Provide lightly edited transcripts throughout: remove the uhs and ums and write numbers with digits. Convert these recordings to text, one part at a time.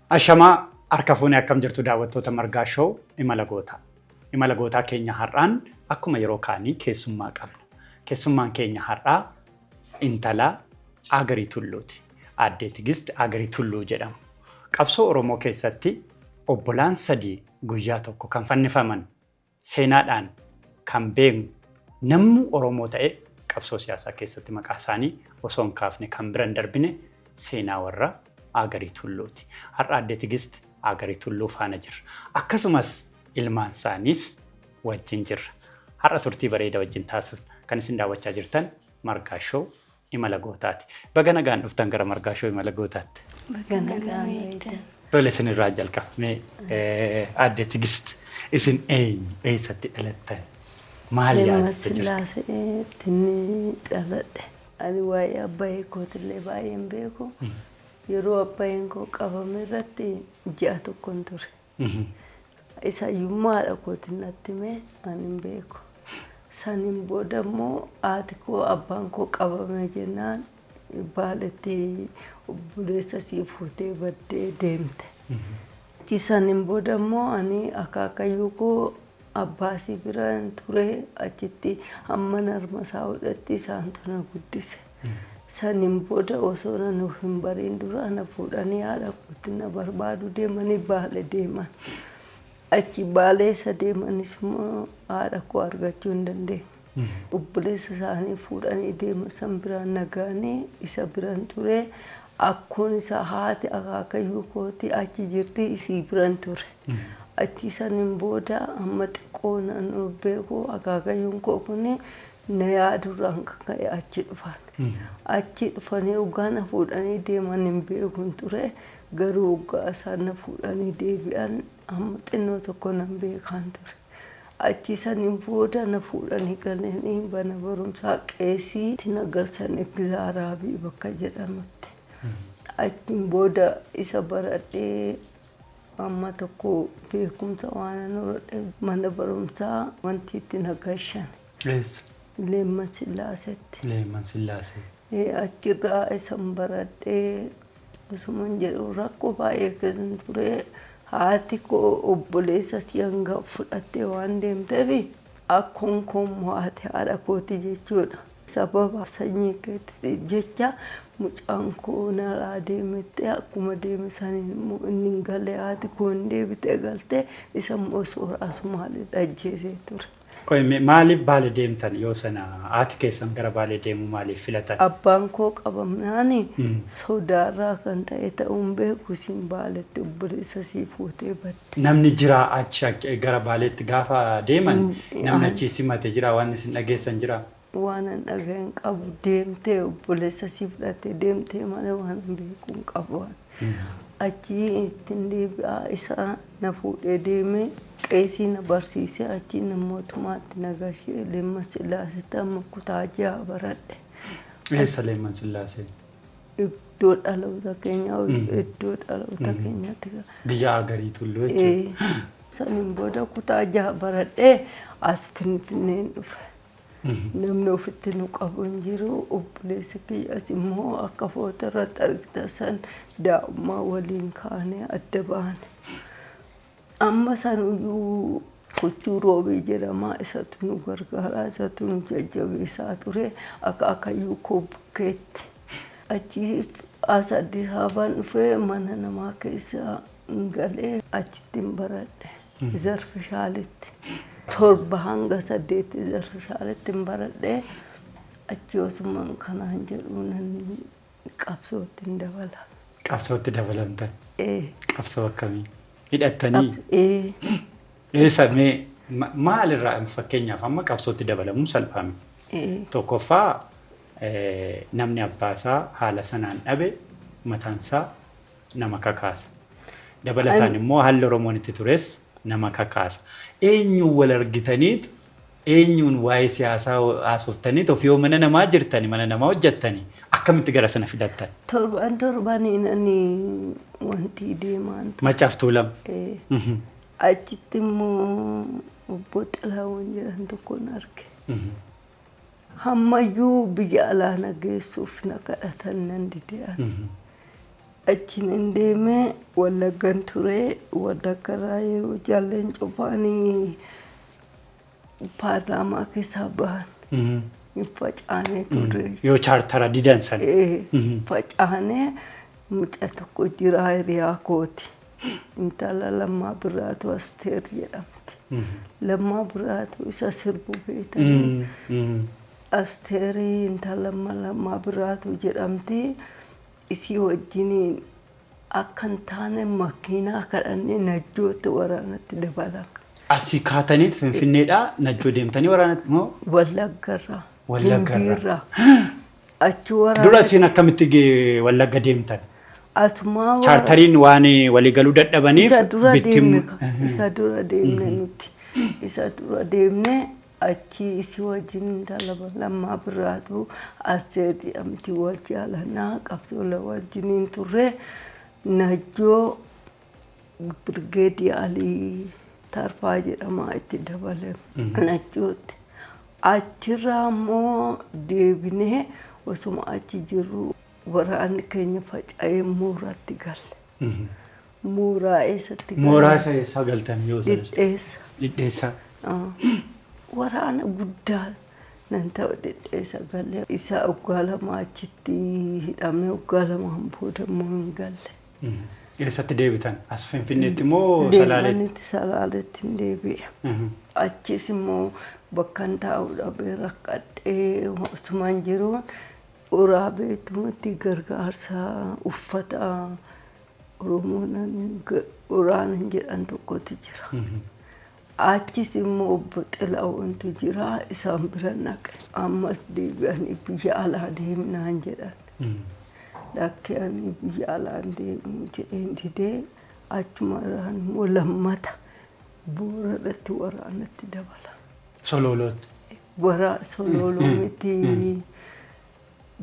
Ashamaa, harka fuunee, akkam jirtu daawwattoota Margaa Show Imala Gootaa? Imala Gootaa keenya har'aan akkuma yeroo kaanii keessummaa qabna. Keessummaan keenya har'aa intala Agarii Tulluuti. Aaddee Tigist Agarii Tulluu jedhamu. Qabsoo Oromoo keessatti obbolaan sadii guyyaa tokko kan fannifaman, seenaadhaan kan beeknu, namni Oromoo ta'e qabsoo siyaasaa keessatti maqaa isaanii osoo hin kaafne kan bira hin darbine seenaa warra Agarii Tulluuti. Har'a Aaddee Tigist Agarii Tulluu faana jirra. Akkasumas ilmaan isaaniis wajjin jirra. Har'a turtii bareeda wajjin taasifna. Kan isin daawwachaa jirtan Margaa Show Imala Gootaati. Baga nagaan dhuftan gara Margaa Show Imala Gootaatti. Baga nagaan eegdan. Tole, isin irraa jalqabnee, Aaddee Tigist, isin eenyu? Eessatti dhalattan? Maal Leemman yaadatte jira? Sillaaseetti ni dhaladhe. Ani waa'ee abbaayee kootillee baay'ee hin beeku. Yeroo abbaayeen koo qabame irratti ji'a tokkon ture. Isayyummaa haadha kootiin natti himee, ani hin beeku. Saniin booda immoo haati koo abbaan koo qabame jennaan Baaletti obboleessa sii fuutee baddee deemte. Achi saniin booda immoo ani akaakayyuu koo abbaasii biraan ture, achitti hamma harma isaa hodhatti isaantu na guddise. Saniin booda osoo nan of hin bariin dura na fuudhanii haadha kootti na barbaadu deemanii Baale deeman. Achi Baalee isa deemanis immoo haadha koo argachuu hin dandeenye. Obboleessa isaanii fuudhanii deeman san biraan nagaanii isa biran ture. Akkoon isaa, haati akaakayyuu kootii, achi jirti, isii biran ture. Achi saniin booda amma xiqqoo nan beeku, akaakayyuun koo kuni na yaadurraan kan ka'e achi dhufan. Achi dhufanii hoggaa na fuudhanii deeman hin beekun ture. Garuu hoggaa isaan na fuudhanii deebi'an amma xinnoo tokko nan beekaan ture. Achi saniin booda na fuudhanii galanii mana barumsaa qeesii na galchan, Egzaaraabii bakka jedhamutti. Achiin booda isa baradhee amma tokko beekumsa waan an horadhe mana barumsaa wanti itti na gashan. Eessa? Leemman Sillaasetti. Leemman Sillaasee. Achirraa isan baradhee osuman jedhu rakkoo baay'ee keessan ture. Haati koo obboleessa si hanga fudhattee waan deemteef, akkoon koo immoo haati haadha kooti jechuudha. Sababa sanyii keetiif jecha mucaan koo naraa deemette, akkuma deeme saniin immoo inni hin galee, haati koo hin deebitee galtee, isa immoo sooraas maaliidha ajjeesee ture. Qoy, maaliif Baale deemtan yoo sana? Haati keessan gara Baalee deemuu maaliif filatan? Abbaan koo qabamnaani sodaarraa kan ta'e ta'uun beeku, isin Baaletti obboleessa sii fuutee badde. Namni jira achi gara Baaleetti gaafa deeman, namni achi simate jira, waan isin dhageessan jira? Waan an dhaga'e qabu, deemtee obboleessa sii fudhattee deemtee malee waan an beeku hin qabu. Achi ittiin deebi'aa isa na fuudhee deemee qeesii na barsiisee, achi na mootummaatti na gashee, Leemman Sillaasetti amma kutaa 6 baradhe. Eessa Leemman Sillaasee? Iddoo dhaloota keenyaa, iddoo dhaloota keenyaatti. Biyya Agarii Tulluu jechuudha. Saniin booda kutaa 6 baradhee as Finfinneen dhufe. Namni ofitti nu qabu hin jiru. Obboleessi kiyyas immoo akka footoo irratti argitan san daa'ummaa waliin kaanee adda baane. Amma sanuyyuu Huccuu Roobii jedhama, isatu nu gargaaraa, isatu nu jajjabeessaa ture akaakayyuu koo bukkeetti. Achi as Addis Ababaan dhufee mana namaa keessa galee achitti hin baradhe. Zarfishaalitti. 7 hanga 8 Zarfishaalitti hin baradhe. Achi osuma kanaan jedhu nan qabsootti hin dabala. Qabsootti dabalamtan. Ee. Qabsoo akkamii? Hidhattanii? Ee. Eessa, mee maalirraa, fakkeenyaaf amma qabsootti dabalamuun salphaa miti. Tokkoffaa, namni abbaasaa haala sanaan dhabe mataansaa nama kakaasa. Dabalataan immoo haalli Oromoon itti tures nama kakaasa. Eenyuun wal argitaniit, eenyuun waa'ee siyaasaa haasoftaniit, ofii yoo mana namaa jirtani, mana namaa hojjettani, akkamitti gara sana fidattan? Torban torbaniin ani wanti deemaan ture. Maccaaf Tuulama. Ee. Achitti immoo obbo Xilaawwan jedhan tokkoon arge. Hammayyuu biyya alaa na geessuuf na kadhatan, nan dide ani. Achiin hin deemee Wallaggan ture. Wallaggarraa yeroo jaalleen cufaanii paarlaamaa keessaa bahan hin facaanee turre. Yoo chaartara didan sana. Facaanee mucaa tokko jira hiriyaa kooti. Intala Lammaa Birraatu Asteer jedhamti. Lammaa Birraatu isa sirbu beekanii. Asteerii intala Lammaa Birraatu jedhamti. Isii wajjiniin akka hin taane makiinaa kadhannee Najjootti waraanatti dabalamne. Asii kaataniit Finfinneedhaa Najjoo deemtanii waraanatti moo? Wallaggarraa. Wallaggarraa. Gimbiirraa. Achi waraana. Dura isin akkamitti Wallagga deemtan? Asumaa Chaartariin waan waliigaluu dadhabaniif isa dura bittim. Deemne isa dura deemne nuti. Isa dura deemne achi isii wajjin intala Lammaa Birraatu Asteer jedhamti wal jaalannaa qabsoola wajjiniin turre. Najjoo Birgeedii Alii Tarfaa jedhama itti dabalame Najjootti. Achirraa immoo deebinee osuma achi jirru waraanni keenya faca'ee mooraatti galle. Mooraa eessatti galle? Mooraa isa eessaa galtan yoo sana? Dhidheessa. Dhidheessa. Waraana guddaa nan ta'u Dhidheessa galle. Isa waggaa 2 achitti hidhamee waggaa 2n booda immoo hin galle. Eessatti deebitan? As Finfinneetti moo Salaaleetti? Deebi'anitti Salaaletti hin deebi'e. Achis immoo bakka hin taa'u dhabee rakkadhee osumaan jiruun Uraabeetumatti gargaarsa uffata Oromoon Uraan jedhan tokkotu jira. Achis immoo obbo Xilahuuntu jira isaan bira naqe. Ammas deebi'anii biyya alaa deemnaan jedhan. Lakki ani biyya alaa hin deemu jedheen didee achuma irraan immoo lammata Booranatti waraanatti dabala. Sololootti. Sololoo miti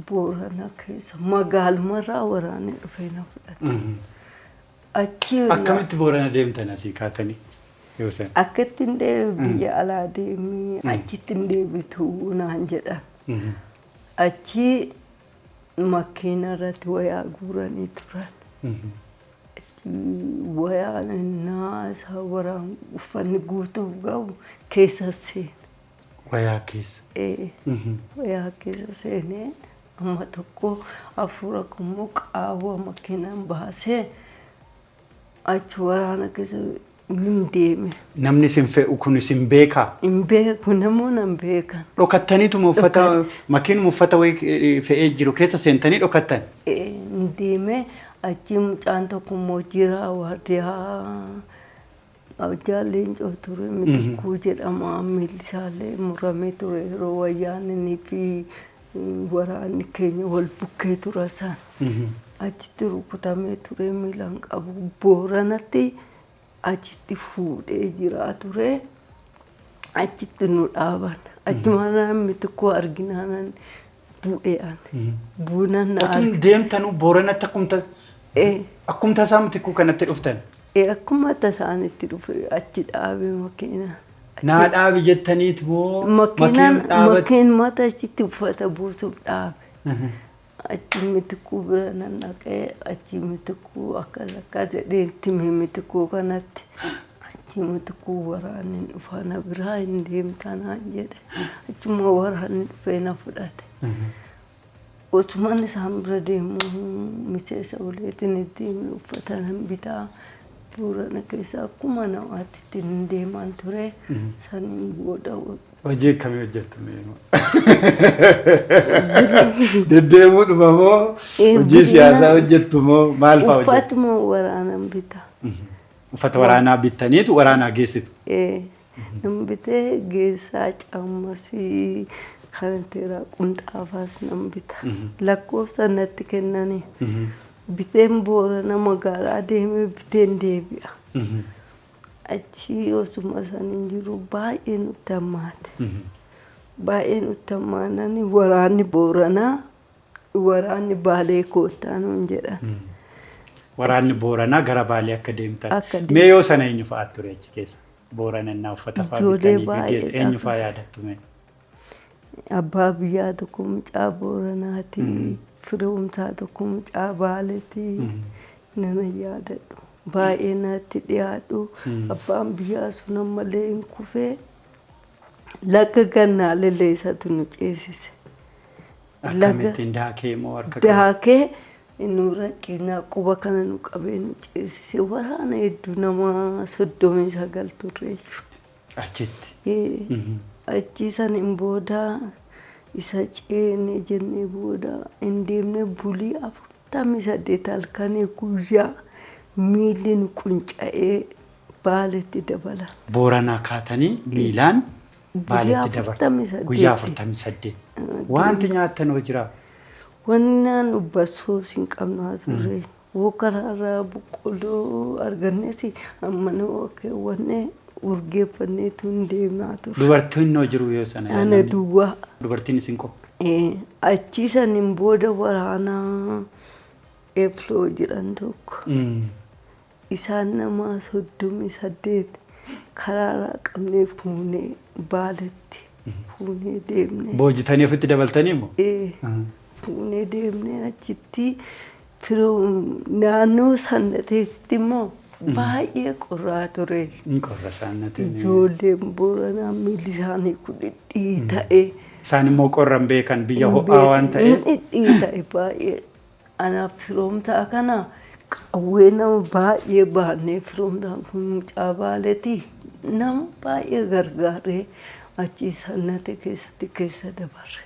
Boorana keessa magaalumarraa waraanni dhufee na fudhate. Achi Akkamitti Boorana deemtan asii kaatanii? Yoo sana. Akka ittiin deeme biyya alaa deemii achitti hin deebitu naan jedhan. Achi makiina irratti wayaa guuranii turan. Wayaan innaa isa waraan uffanni guutuuf gahu keessa seene. Wayaa keessa. Wayaa keessa seenee amma tokko hafuura immoo qaawwa makiinaan baasee achi waraana keessa nin deeme. Namni isin fe'u kun isin beekaa? Hin beeku, namoonni hin beekan. Dhokattaniituma uffata makiinuma uffata wayii fe'ee jiru keessa seentanii dhokattan? Hin deeme achi mucaan tokko immoo jira waardiyaa Abjaa Leencoo ture Mitikuu jedhama miilli isaallee muramee ture yeroo wayyaanni fi waraanni keenya wal bukkee tura san. Achitti rukutamee ture miilaan qabu Booranatti achitti fuudhee jira ture achitti nu dhaaban. Achuma Mitikuu arginaan bu'ee ani. Buunan na Otun deemtanuu Booranatti akkum tasaa Mitikuu kanatti dhuftan? Akkuma tasaanitti dhufe achi dhaabe makiinaan. Naa dhaabi jettaniit moo Makiinaan dhaabat? Makiinumatu achitti uffata buusuuf dhaabe. Achi Mitikuu bira nan dhaqee achi Mitikuu akkas akkas jedhee itti hime Mitikuu kanatti. Achi Mitikuu waraanni dhufa na biraa hin deemta naan jedhe. Achuma waraanni dhufee na fudhate. Osumaan isaan bira deemu miseensa uleetiin itti uffata nan bitaa. Boorana keessa akkuma namaatti ittiin deemaan ture. Saniin booda Hojii akkamii hojjettu mee? Deddeemuudhuma moo hojii siyaasaa hojjettu moo maal fa'aa hojjettu? Uffatuma waraanan bitaa. Uffata waraanaa bittaniitu waraanaa geessitu. Nan bitee geessaa caammasii karanteeraa qunxaafaas nan bita. Lakkoofsa natti kennanii. Biteen Boorana magaalaa deemee biteen deebi'a. Achi osuma saniin jiru baay'ee nutti hammaate. Baay'ee nutti hammaanani waraanni Booranaa waraanni Baalee koottaa nuun jedhan. Waraanni Booranaa gara Baalee akka deemtan. Akka deemtan. Mee yoo sana eenyu fa'aa ture achi keessa? Booranannaa uffata fa'aa Ijoollee bitanii baay'ee geessa eenyu fa'aa yaadattu mee? Abbaa biyyaa tokko mucaa Booranaati. Firoomsaa tokko mucaa Baaleetii nana yaadadhu. Baay'ee natti dhiyaadhu. Abbaan biyyaa sun ammallee hin kufee laga gannaalellee isatu nu ceesise. Akkamittiin daakee moo harka qabe? Daakee nurra cinaa quba kana nu qabee nu ceesise. Waraana hedduu nama 39 turre jechuudha. Achitti. Achi saniin booda isa ceene jennee booda hin deemne bulii 48 halkanii guyyaa miilli nu qunca'ee Baaletti dabala. Booranaa kaatanii miilaan Guyyaa Baaletti dabartan. 48. Guyyaa 48. Wanti nyaattan hoo jiraa? Wanni nu bassoos hin qabnu haa turre. Woo karaarraa boqqolloo argannes amma nu keewwannee urgeeffanneetu hin deemaa turre. Dubartiin hoo jiru yoo sana? Ana duwwaa. Dubartiin isin qofa. Achi saniin booda waraana Efloo jedhan tokko. Isaan nama 38 karaarraa qabnee fuunee Baaletti fuunee deemne. Boojitanii ofitti dabaltanii moo? Fuunee deemnee achitti firoo naannoo sannateetti immoo baay'ee qorraa ture. Hin qorra saannateen. Ijoolleen Booranaa miilli isaanii kun dhidhiita'ee. Isaan immoo qorra hin beekan biyya ho'aa waan ta'eef. Dhidhiita'e baay'ee. Anaaf firoomsaa kana qawwee nama baay'ee baannee firoomsaan kun mucaa Baaleeti nama baay'ee gargaaree achi sannate keessatti keessa dabarre.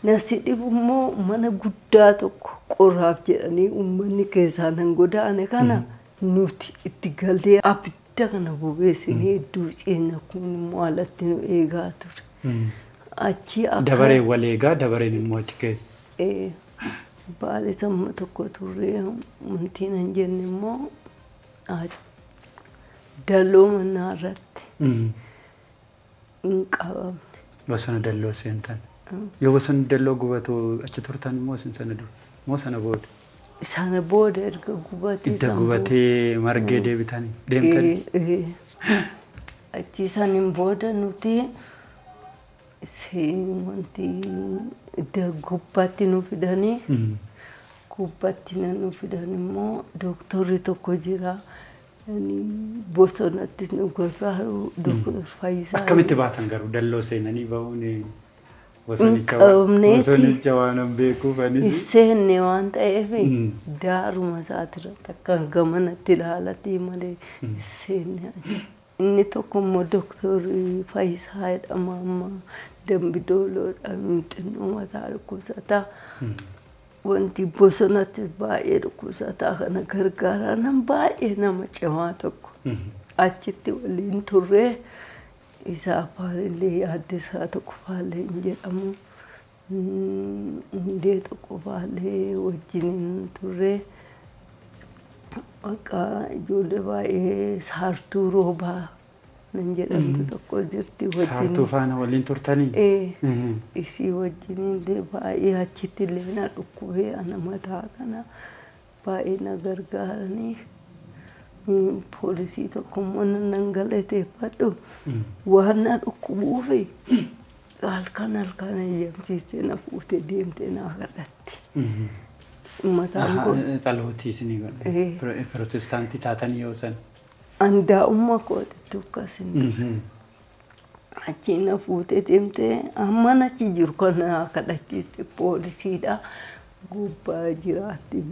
Nasi dhibu immoo mana guddaa tokko qorraaf jedhanii uummanni keessaa nan godaane kana nuti itti gallee abidda kana bobeessinee hedduu ceena kun immoo alatti nu eegaa ture. Achi akka Dabareen wal eegaa dabareen immoo achi keessa. Baale samma tokko turree wanti nan jenne immoo dalloo mannaa irratti hin qabamne. Bosona dalloo seentan. Yoo bosonni dalloo gubatu achi turtan immoo isin sana dura moo sana booda? Sana booda erga gubatee. Idda gubatee margee deebitanii deemtanii. Achi saniin booda nuti wanti idda gubbaatti nu fidanii gubbaatti nu fidan immoo dooktorri tokko jira. Bosonattis nu gargaaru Dooktor Fayyisaa. Akkamitti baatan garuu dalloo seenanii bahuun bosonicha waan hin beekuuf anis. Seenne waan ta'eef daaruma isaatirratti akka gamanatti ilaalatii malee seenne. Inni tokko immoo Dooktor Fayyisaa jedhama amma Dambidooloodhaan xinnoo mataa dhukkubsataa. Wanti bosonatti baay'ee dhukkubsataa kana gargaaraa nam baay'ee nama cimaa tokko. Achitti waliin turree isa afaanillee yaaddisaa tokko faallee hin jedhamu. Hundee tokko faallee wajjin turree Bakka ijoollee baay'ee saartuu roobaa nan jedhamtu tokko jirti wajjin. Saartuu faana waliin turtanii? Isii wajjin illee baay'ee achitti illee na dhukkubee ana mataa kana baay'ee na gargaaranii. Poolisii tokko immoo nan galateeffadhu waan na dhukkubuuf halkan halkan eeyyamsiistee na fuutee deemtee naa kadhatti. Mataan koo. Tsalootii isinii godhe. Pirootestaantii taatanii yoo san. Andaa'ummaa kootitti akkasin. Achi na fuutee deemtee amman achi jiru kan naa kadhachiiste poolisiidha. Gubbaa jiraatti.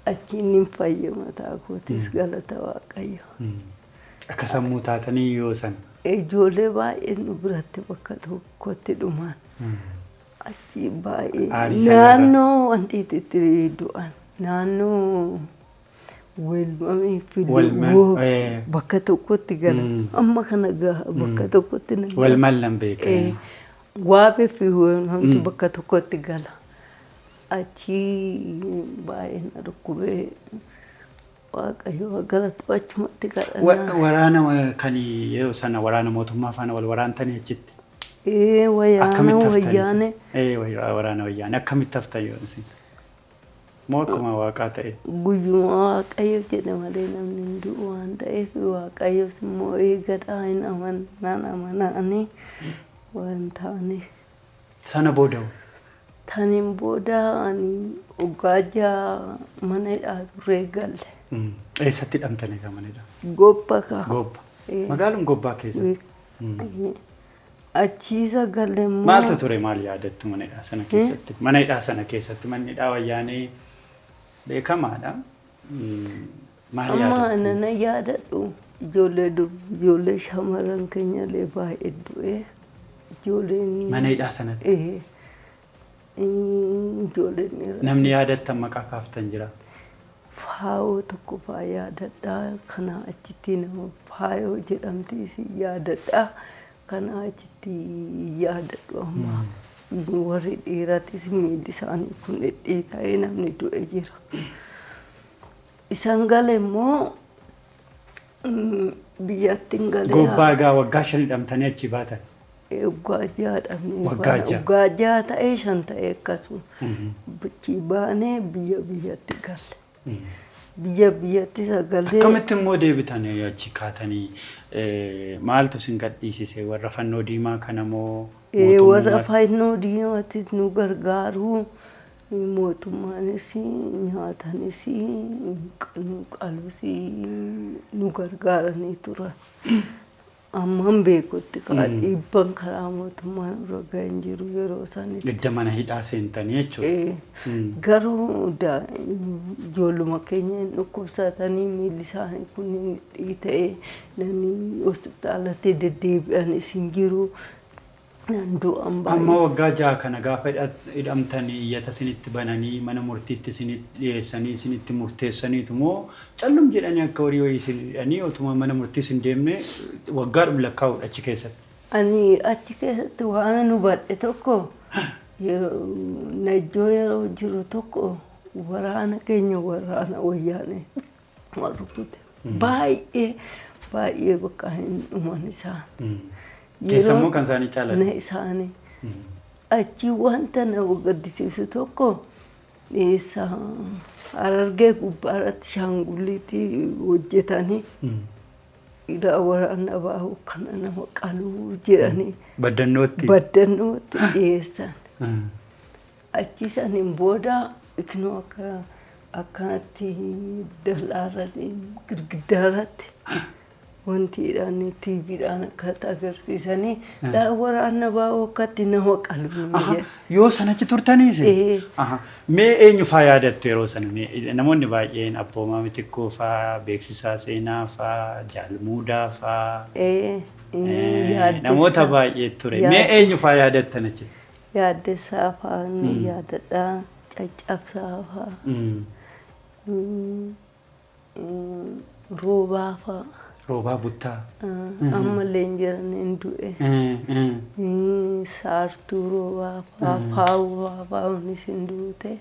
Achiin hin fayye mataa kootis galata Waaqayyo. Akka sammuu taatanii yoo san. Ijoollee baay'een nu biratti bakka tokkotti dhuman. Achi baay'ee naannoo wanti itti du'an naannoo Weelmamii fi bakka tokkotti gala. Amma kana gaha bakka tokkotti nan gala. Walmal nan beeka. Waabee fi weelmamtu bakka tokkotti gala. Achi baay'ee na dhukkubee Waaqayyo galatu achumatti kadhannaa. Waraana kan yeroo sana waraana mootummaa faana wal waraantanii achitti. Wayyaana wayyaane. Waraana wayyaane akkamitti haftan yoo isin? Moo akkuma waaqaa ta'e? Guyyuma Waaqayyo jedhe malee namni hin du'u waan ta'eef Waaqayyos immoo eegadhaa hin amanaan amanaanii waan ta'aniif. Sana booda hoo? Taniin booda ani waggaa 6 mana hidhaa turree galle. Eessatti hidhamtan egaa mana hidhaa? Gobba kaa. Gobba. Magaaluma Gobbaa keessatti. Achiisa galle immoo. Maaltu ture, maal yaadattu mana hidhaa sana keessatti? Mana hidhaa sana keessatti, manni hidhaa Wayyaanee beekamaadha. Maal Amma yaadattu? Nana yaadadhu, ijoollee dur, ijoollee shamarran keenyallee baay'ee du'e. Ijoolleen. Mana hidhaa sanatti. Ijoolleen dhiiraa. Namni yaadattan maqaa kaaftan jira? Faayoo tokko faa yaadadha. Kana achitti nama Faayoo jedhamti yaadadha. Kana achitti yaadadhu amma. Warri dhiiratis miilli isaanii kun dhidhiita'ee namni du'e jira. Isaan gale immoo biyyatti hin galee. Gobbaa egaa waggaa 5 hidhamtanii achi baatan. Waggaa 6 dhabnee. Waggaa 6. Waggaa 6 ta'ee, 5 ta'ee akkasuma. Achii baanee biyya biyyatti galle. Biyya biyyatti sagalee. Akkamitti immoo deebitanii achi kaatanii, maaltu isin gadhiisise? Warra fannoo diimaa kana moo? Warra fannoo diimaattis nu gargaaru, mootummaanis nyaatanis nu qalus nu gargaaranii turan. Amman beekutti dhiibban karaa mootummaa nurra ga'ee hin jiru yeroo sanitti. Edda mana hidhaa seentanii jechuudha. Garuu ijoolluma keenya hin dhukkubsatanii, miilli isaanii kun dhiita'ee namni hospitaalatti deddeebi'anis hin jiru. Nan du'an Amma baay'ee. Waggaa 6 kana gaafa hidhamtanii, iyyata isinitti bananii, mana murtiitti isinitti dhiyeessanii, isinitti murteessaniitu moo callum jedhanii akka horii wayii isin hidhanii, otuma mana murtii isin deemne waggaadhum lakkaa'uudha achi keessatti? Ani achi keessatti waan ani hubadhe tokko, yeroo Najjoo yeroo jiru tokko waraana keenya, waraana Wayyaanee rukute. Baay'ee baay'ee bakka hin dhuman isaan. Keessammoo kan isaanii caalan. Na isaanii. Achi wanta nama gaddisiisu tokko, eessa, Harargee gubbaarratti shaangulliitii hojjetanii ilaa waraana bahu kana nama qaluu jedhanii. Baddannootti. Baddannootti dhiyeessan. Achi saniin booda ikinoo akka akkanatti dallaarratti, girgiddaarratti wanti hidhaan tiiviidhaan akkatti agarsiisanii waraana bahu akkatti nama qaluu jedhe. Yoo sanachi turtaniis? Ee. Mee eenyu faa yaadattu yeroo sana? Mee namoonni baay'een Abboomaa Mitikkuu faa, Beeksisaa Seenaa faa, Jaalmuudaa faa. Namoota baay'ee ture. Mee eenyu faa yaadattan achi? Yaaddessaa faa ni yaadadha. Caccabsaa faa. Roobaa faa. Roobaa Buttaa. Ammallee hin jiran, hin du'e. Saartuu Roobaa faa, Faawuu faa, faawunis hin duute.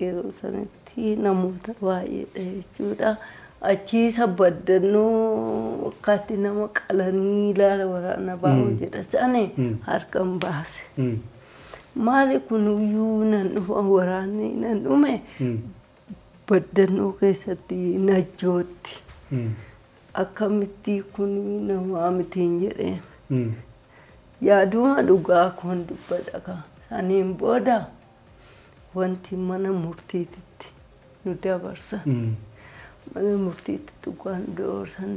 Yeroo sanatti namoota baay'eedha jechuudha. Achiisa Baddannoo akkatti nama qalanii ilaala waraana baa'uu jedha sani harkan baase. Maali kunuyyuu nan dhufa, waraanni nan dhume Baddannoo keessatti, Najjootti. Akkamitti kun namaa mitiin jedheen. Yaaduma dhugaa kun dubbadha ka. Saniin booda wanti mana murtiititti nu dabarsan. Mana murtiitti dhugaa nu dabarsan,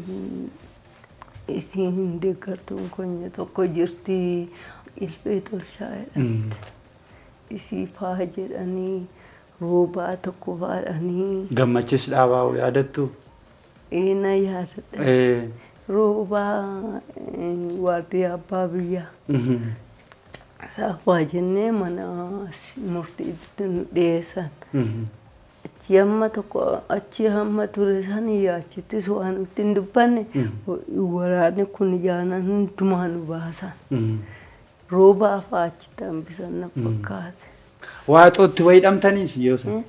isiin deeggartuun keenya tokko jirti, Ilfee Tolchaa jedhamti. Isii faa jedhanii, Roobaa tokko faadhanii. Gammachis Dhaabaa yaadattu? Na yaadadha. Roobaa waardiyaa abbaa biyyaa. Saafaa jennee mana murtiitti nu dhiyeessan. Achi hamma tokko, achi hamma ture sanii achittis waan nutti hin dubbanne, waraanni kun jaanan hundumaa nu baasan. Roobaa fa'aa achitti hambisan na fakkaate. Waaxootti wayi hidhamtaniis yoo sana?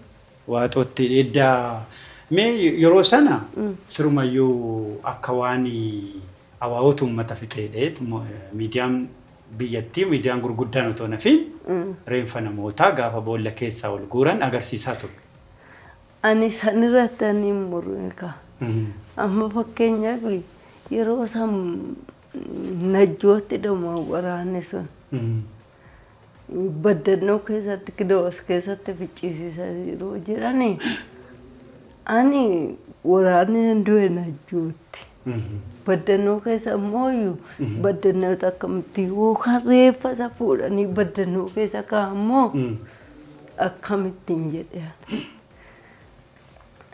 Waaxootti eddaa mee yeroo sana sirumayyuu akka waan abaa'ootu uummata fixeedhe miidiyaan biyyattii, miidiyaan gurguddaan otoo nafiin reenfa namootaa gaafa boolla keessaa ol guuran agarsiisaa ture. Ani sanirratti ani murre. Amma fakkeenyaaf yeroo san Najjootti dhuma waraanni sun. Baddannoo keessatti kidoos keessatti ficcisiisaniiru jedhani. Ani waraanni nan du'e Najjootti. Baddannoo keessa immoo baddannoota akkamitti yookaan reeffa isa fuudhanii baddannoo keessa kaa'ammoo akkamittiin jedhe.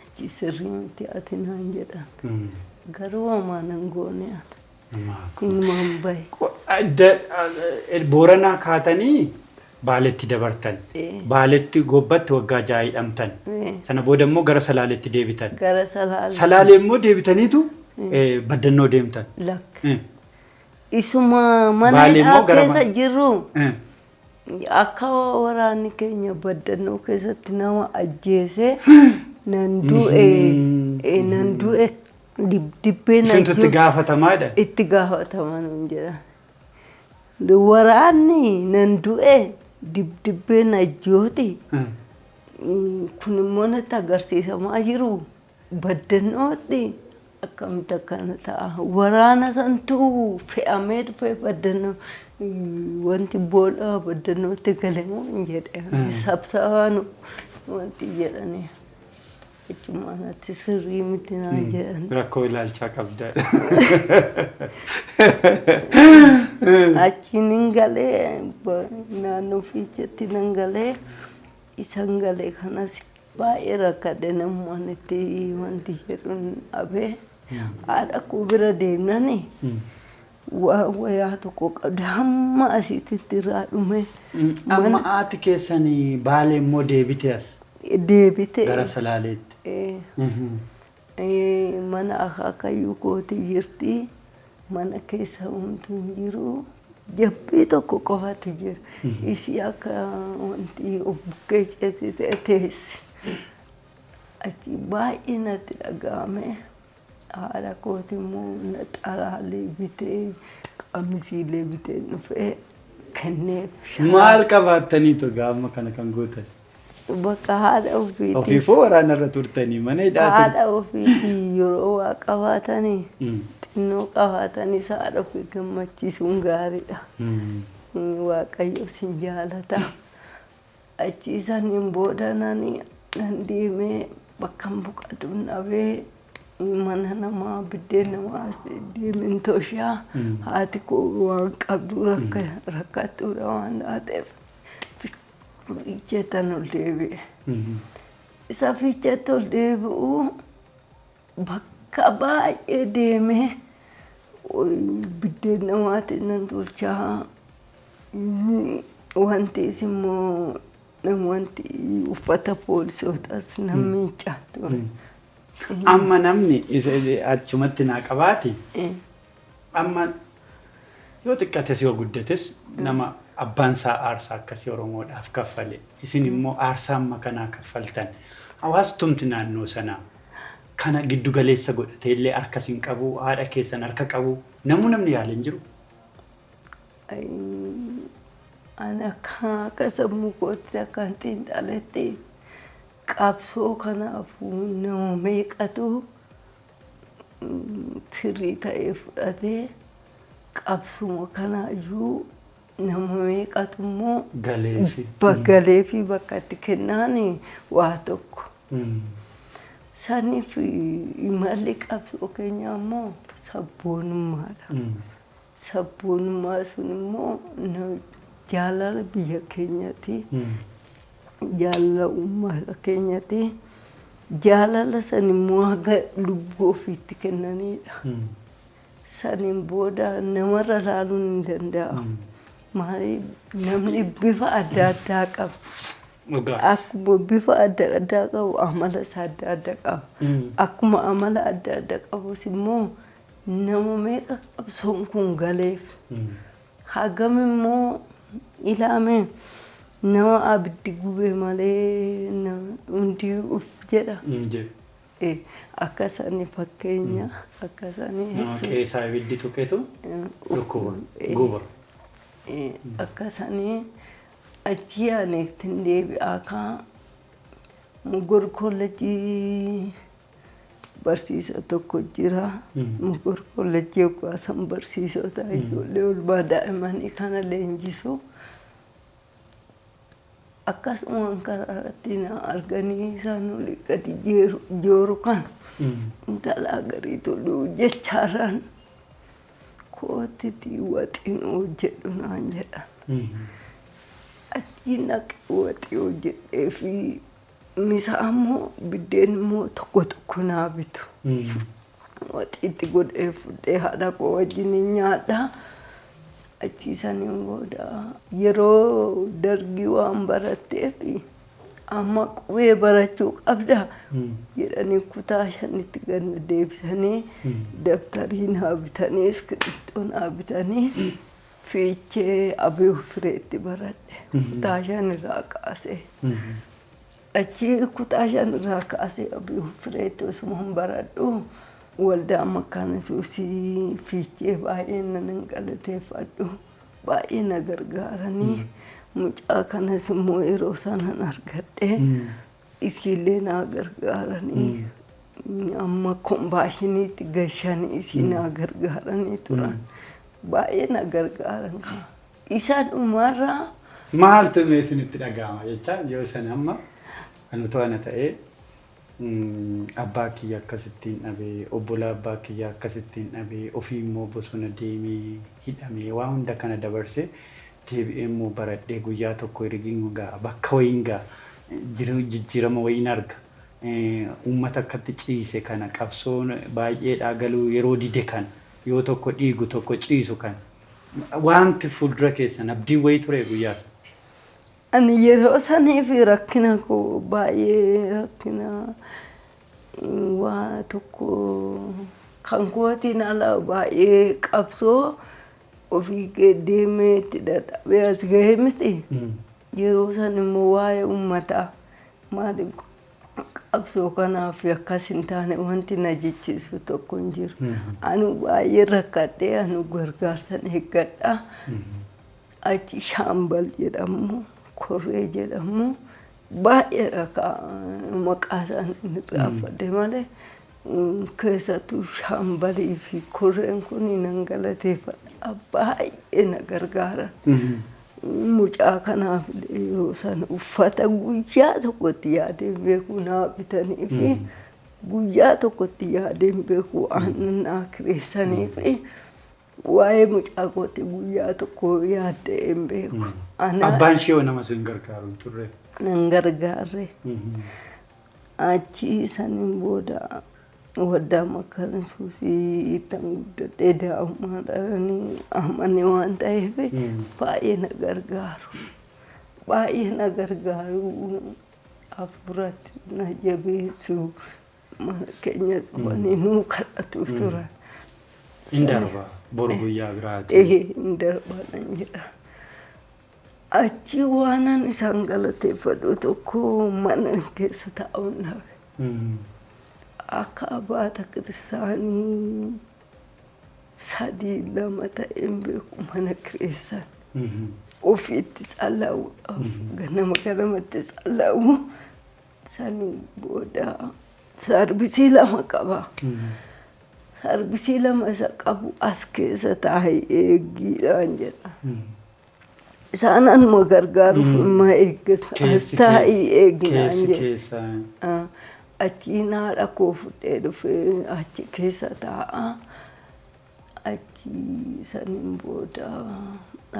Achi sirrii miti ati naan jedhan. Garuu homaa nan goone ani. Inumaan bahe. Booranaa kaatanii Baaletti dabartan. Baaletti gobbatti waggaa 6 hidhamtan. Sana booda immoo gara Salaaletti deebitan. Gara Salaalee. Salaalee immoo deebitaniitu Baddannoo deemtan. Lakki. Isuma mana Baalee immoo hidhaa gara keessa jirru akka waraanni keenya Baddannoo keessatti nama ajjeese nan du'e nan du'e dibbee na Isintu itti gaafatamaadha. Itti gaafatama nuun jedhan. Waraanni nan du'e dibdibbee Najjooti. Kun immoo natti agarsiisamaa jiru Baddannootti akkamitti akkana ta'a. Waraana santu fe'amee dhufee Baddannoo wanti boolla Baddannootti gale moo hin jedhe. Sabsabaan wanti jedhanii. Achumaan ati sirrii miti naan jedhan. Rakkoo ilaalchaa qabda. Achiin hin galee naannoo Fiicheetti nan galee isan galee kanas baay'ee rakkadhe namummaan itti wanti jedhuun dhabee haadha koo bira deemnani waan wayaa tokko qabda hamma asiitti irraa dhume. Amma haati keessanii Baalee immoo deebite as. Deebite. Gara Salaaleetti. Mana akaakayyuu kooti jirti. Mana keessa homtuu hin jiru. Jabbii tokko qofatu jira. Isii akka wanti of bukkee ceesitee teessi. Achi baay'ee natti dhaga'ame. Haadha kooti immoo naxalaalee bitee qamisiilee bitee dhufee kenneef. Maal qabaattaniitu egaa amma kana kan gootan? Bakka haadha ofiitii. Ofiifuu waraana irra turtanii mana hidhaa turtan. Haadha ofiitii yeroo waa qabaatanii xinnoo qabaatanii haadha ofii gammachiisuun gaariidha. Waaqayyo sin jaalata. Achi saniin booda nan deemee bakka boqotu dhabee mana namaa biddeen namaa deemeen toshaa haati koo waan qabdu rakkattuudha waan taateef Fiicheettan ol deebi'e. Isa Fiicheetti ol deebi'u bakka baay'ee deemee biddeen namaatiin nan tolchaa. Wanti immoo wanti uffata poolisootaas nan miicaa ture. Amma namni achumatti naa qabaati. Amma yoo xiqqates yoo guddates nama abbaan isaa aarsaa akkasii Oromoodhaaf kaffale. Isin immoo aarsaa amma kanaa kaffaltan. Hawaastumti naannoo sanaa kana giddu galeessa godhatee illee harka isin qabu, haadha keessan harka qabu, namuu namni yaale hin jiru. Ani akka sammuu kootti akka xiinxaletti qabsoo kanaaf nama meeqatu sirrii ta'ee fudhatee qabsuma kanaayyuu nama meeqatu immoo Galeefi. Galeefi bakka itti kennaan waa tokko. Saniif imalli qabsoo keenyaa immoo sabboonummaadha. Sabboonummaa sun immoo jaalala biyya keenyaati. Jaalala uummata keenyaati. Jaalala san immoo haga lubbuu ofiitti kennanidha. Saniin booda namarra laaluun hin danda'amu. Maaliif namni bifa adda addaa qaba. Akkuma bifa adda addaa qabu amala isaa adda adda qaba. Akkuma amala adda adda qabus immoo nama meeqa qabsoon kun galeef. Hagam immoo ilaame nama abiddi gube malee hundi uf jedha. Akka sani fakkeenya akka sani Nama keessaa ibiddi tuqetu dhukkuba guba. Akka sani achi ani ittiin deebi'aa kaa Mugor kollejjii barsiisa tokko jira. Mugor kollejjii yoggaa san barsiisota ijoollee olmaa daa'immanii kana leenjisu. Akkasumaan karaa irratti na arganii isaan olii gadi jooru kana. Intala garii toluu jechaarraan kootitii waxiin hojjedhu naan jedhan. Achi naqee waxii hojjedhee fi misaa immoo biddeen immoo tokko tokko naa bitu. Waxiitti godhee fudhee haadha koo wajjin nyaadha. Achi saniin booda yeroo dargii waan baratteef amma qubee barachuu qabda jedhanii kutaa shanitti ganna deebisanii dabtarii naa bitanii iskiriiptoo naa bitanii fiichee Abiyuu Fireetti baradhe kutaa shan irraa kaasee. Achi kutaa shan irraa kaasee Abiyuu Fireetti osuma hin baradhu waldaa Makkaana Yesuusii fiichee baay'ee nan galateeffadhu baay'ee na gargaaranii mucaa kanas immoo yeroo sanan argadhe isiillee naa gargaaranii amma kombaashiniitti gashanii isii naa gargaaranii turan baay'ee na gargaaran isa dhumarraa. Maaltu mee isinitti dhaga'ama jechaan yoo san amma kan utuu ana ta'ee abbaa kiyya akkasittiin dhabee obbolaa abbaa kiyya akkasittiin dhabee ofii immoo bosona deemee hidhamee waa hunda kana dabarsee deebi'ee immoo baradhee guyyaa tokko ergiin ga'a bakka wayiin ga'a jijjiirama wayiin arga uummata akkatti ciise kana qabsoon baay'eedhaa galuu yeroo dide kana yoo tokko dhiigu tokko ciisu kana wanti fuuldura keessan abdiin wayii ture guyyaa sana. Ani yeroo saniif rakkina koo baay'ee rakkina waa tokko kan kootiin ala baay'ee qabsoo ofii deemee itti dadhabee as gahee miti. Yeroo san immoo waa'ee uummataa maaliif qabsoo kanaaf akkas hin taane wanti na jechiisu tokko hin jiru. Anu baay'ee rakkadhee anu gargaarsan eeggadha. Achi shaambal jedhamu korree jedhamu baay'ee maqaa isaanii irraanfadhe malee keessattuu shaambalii fi korreen kun nan galateeffadha baay'ee na gargaaran. Mucaa kanaaf yeroo sana uffata guyyaa tokkotti yaadeen beeku naa bitanii fi guyyaa tokkotti yaadeen beeku aannan naa kireessanii fi waa'ee mucaa kootti guyyaa tokko yaaddee hin beeku. Abbaan ishee nama sin gargaaru hin turre? Nan gargaarre. Achi saniin booda waldaa Makkaana Yesuusii ittiin guddadhee daa'imummaa dhalanii amane waan ta'eef baay'ee na gargaaru. Baay'ee na gargaaru. Hafuuratti na jabeessu. Mana keenya dhufanii nuu kadhatu turan. Hin darba boru guyyaa biraati. Hin darba nan jedha. Achi waanan isaan galateeffadhu tokko mana keessa taa'uun dhabe. Akka abbaata kiristaanii 3 2 ta'een beeku mana kireessan. Ofiitti tsallaa'uudhaaf ganama ganamatti tsallaa'u sanii booda sarbisii 2 qaba. Sarbisii 2 isa qabu as keessa taa'ee eeggiidhaan jedha. Isaan anuma gargaaruuf immoo eeggatu. As taa'ee eegnaan jedha. Achiin haadha koo fudhee dhufee achi keessa taa'a. Achi saniin booda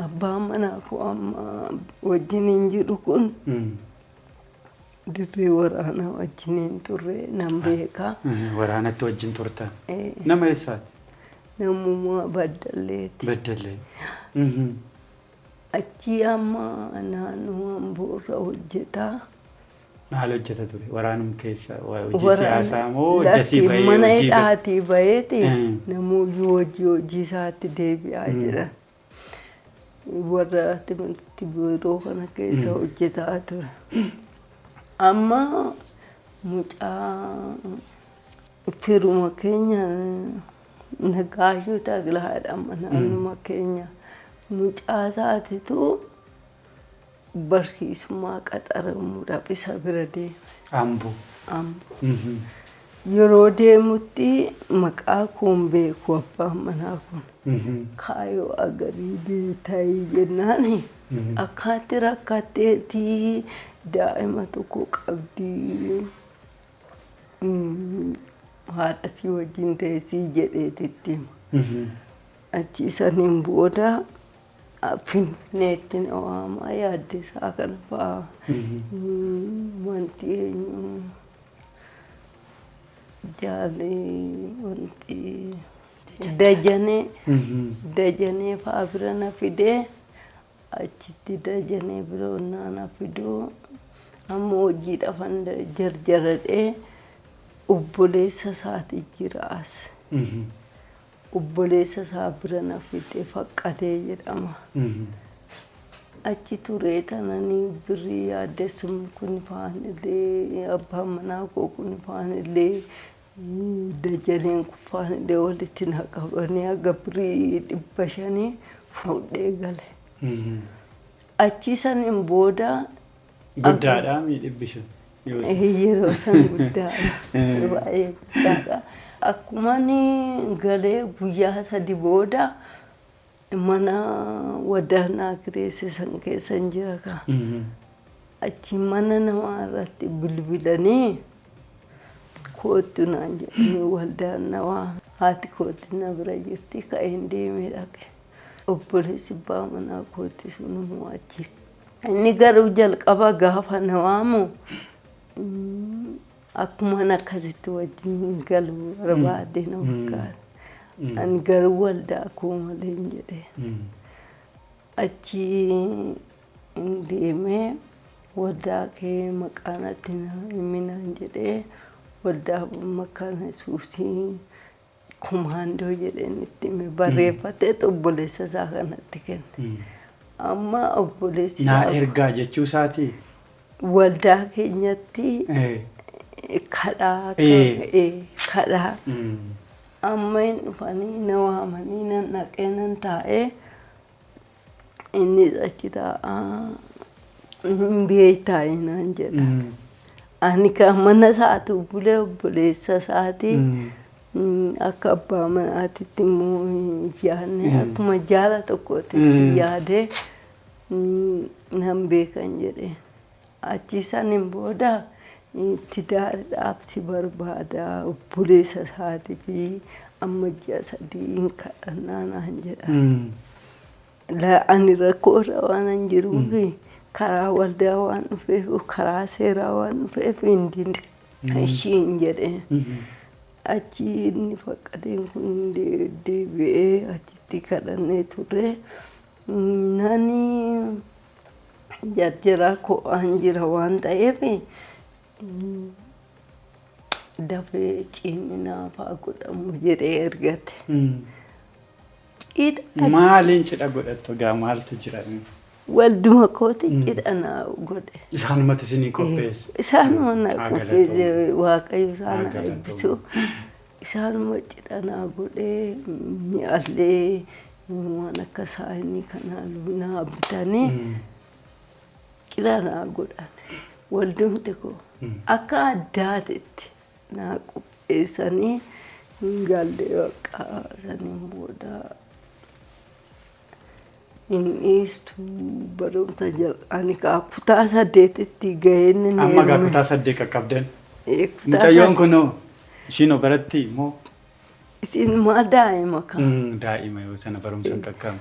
abbaan manaa koo amma wajjin hin jiru kun dirree waraanaa wajjin hin turre nan beeka. Waraanatti wajjin turtan. Nama eessaati? Namummaa Baddalleeti. Baddallee. Achi amma naannoo Amboorra hojjetaa. Maal hojjeta ture? Waraanum keessa hojii siyaasaa moo dasii bahee mana hidhaatii baheeti namoonni hojii isaatti deebi'aa jiran. Warra timirti biiroo kana keessa hojjetaa ture. Amma mucaa firuma keenya Nagaashuu Taglaa jedhama naannuma keenya. Mucaa isaatitu barsiisummaa qaxaramuudhaaf isa bira deeme. Amboo. Amboo. Yeroo deemutti maqaa koon beeku abbaan manaa kun. Kaayoo agarii beektaayii jennaan akkaatti rakkatteetii daa'ima tokko qabdii haadha si wajjin teessii jedheetitti hima. Achi saniin booda Finfinneetti na waamaa yaaddeessaa kana fa'aa wanti eenyu jaalee wanti Dajanee Dajanee fa'aa bira na fidee achitti Dajanee bira onnaa na fiduu amma hojii dhafan jarjaradhee obboleessa isaati jira as. Obboleessa isaa bira na fide Faqqadee jedhama. Achi turee tananii birrii yaaddessumni kun faanillee abbaan manaa koo kun faanillee Dajaneen kun faanillee walitti na qabanii haga birrii 500 fuudhee gale. Achi saniin booda Guddaadha mii 500? Yeroo san guddaadha. Baay'ee guddaadha. Akkuma ani galee guyyaa 3 booda mana wadaanaa kireesse san keessan jira kaa. Achi mana namaa irratti bilbilanii koottu naan jedhanii waldaan na waame. Haati kooti na bira jirti ka'een deemee dhaqe. Obboleessi abbaa manaa kooti sun immoo achi. Inni garuu jalqaba gaafa na waamu akkuman akkasitti wajjin galu barbaade na fakkaata. Ani garuu waldaa koo malee hin jedhee. Achi hin deemee waldaa kee maqaa natti na himi naan jedhee waldaa Makaana Yesuusii Kumaandoo jedheen itti hime barreeffatee obboleessa isaa kanatti kenne. Amma obboleessi Naa isaa ergaa jechuu isaatii? waldaa keenyatti kadhaa kadhaa amma hin dhufanii na waamanii nan dhaqee nan taa'ee innis achi taa'aa hin beektaa naan jedha. Ani kan mana isaatu bulee obboleessa isaati. Akka abbaa manaatitti immoo hin yaadne akkuma jaala tokkootti yaadee nan beekan jedhe. Achi saniin booda tidaariidhaaf si barbaada obboleessa isaatii fi amma ji'a 3 hin kadhannaa naan jedha. Ani rakkoo irra waan hin jiruuf karaa waldaa waan dhufeef karaa seeraa waan dhufeef hin dide. Ishiin jedhe. Achi inni faqqadeen kun deebi'ee achitti kadhannee turre. Nani jarjaraa ko'aan jira waan ta'eef dafee ciminaa fa'aa godhamu jedhee ergate. Cidha Maaliin cidha godhattu gaa maaltu jira? Walduma kooti cidha naa godhe. Isaanumatti isinii qopheesse. Isaanuma naa Haa qopheesse galatoomnu. Waaqayyo isaan Haa haa galatoomnu. eebbisu. Isaanuma cidha naa godhee mi'allee waan akka saayinii kanaa naa bitanii cidha naa godhan. Waldumti koo akka addaatitti naa qopheessanii hin galle bakka saniin booda hin dhiistu barumsa ani kaa kutaa 8tti gaheen ni Amma gaa heerume. kutaa 8 qaqqabdan. Kutaa Mucayyoon kunoo ishiin baratti moo? Isin maa daa'ima kaa. Daa'ima yoo sana barumsa hin qaqqabne.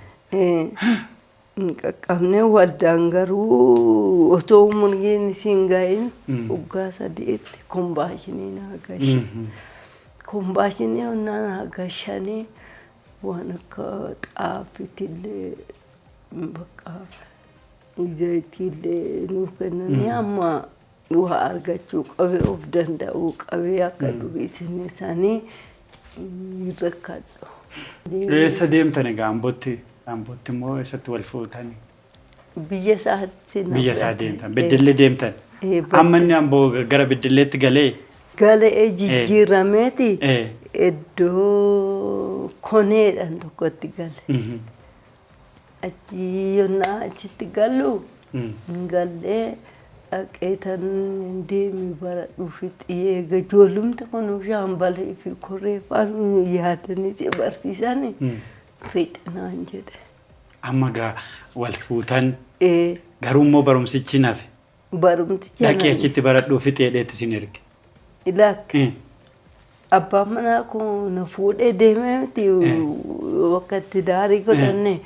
Hin qaqqabne waldaan garuu osoo umuriin isiin gahin waggaa 3tti kombaashinii naa gashe. Kombaashinii onnaa naa gashanii waan akka xaafiitillee bakka zayitiillee nuuf kennanii amma waa argachuu qabee of danda'uu qabee akka durii isin isaanii hin rakkadhu. Eessa deemtan egaa Ambootti? Ambootti immoo eessatti wal fuutani? Biyya isaatti na Biyya isaa fudhate. deemtan. Beddellee deemtan. Amma inni Amboo gara Beddelleetti galee? Galee jijjiirameeti iddoo koneedhaan tokkotti gale. Achi yonnaa achitti galu hin gallee Dhaqee tan deemi baradhuu fixii eega ijoollumti kun shaambalee fi korree faan yaadanii si barsiisanii fixinaan jedhe. Amma gaa wal fuutan garuu immoo barumsichi nafe. Barumsichi Dhaqee achitti baradhuu fixee dheetti sin erge. Lakki. Abbaan manaa kun na fuudhee deemee miti bakka itti daarii godhanne.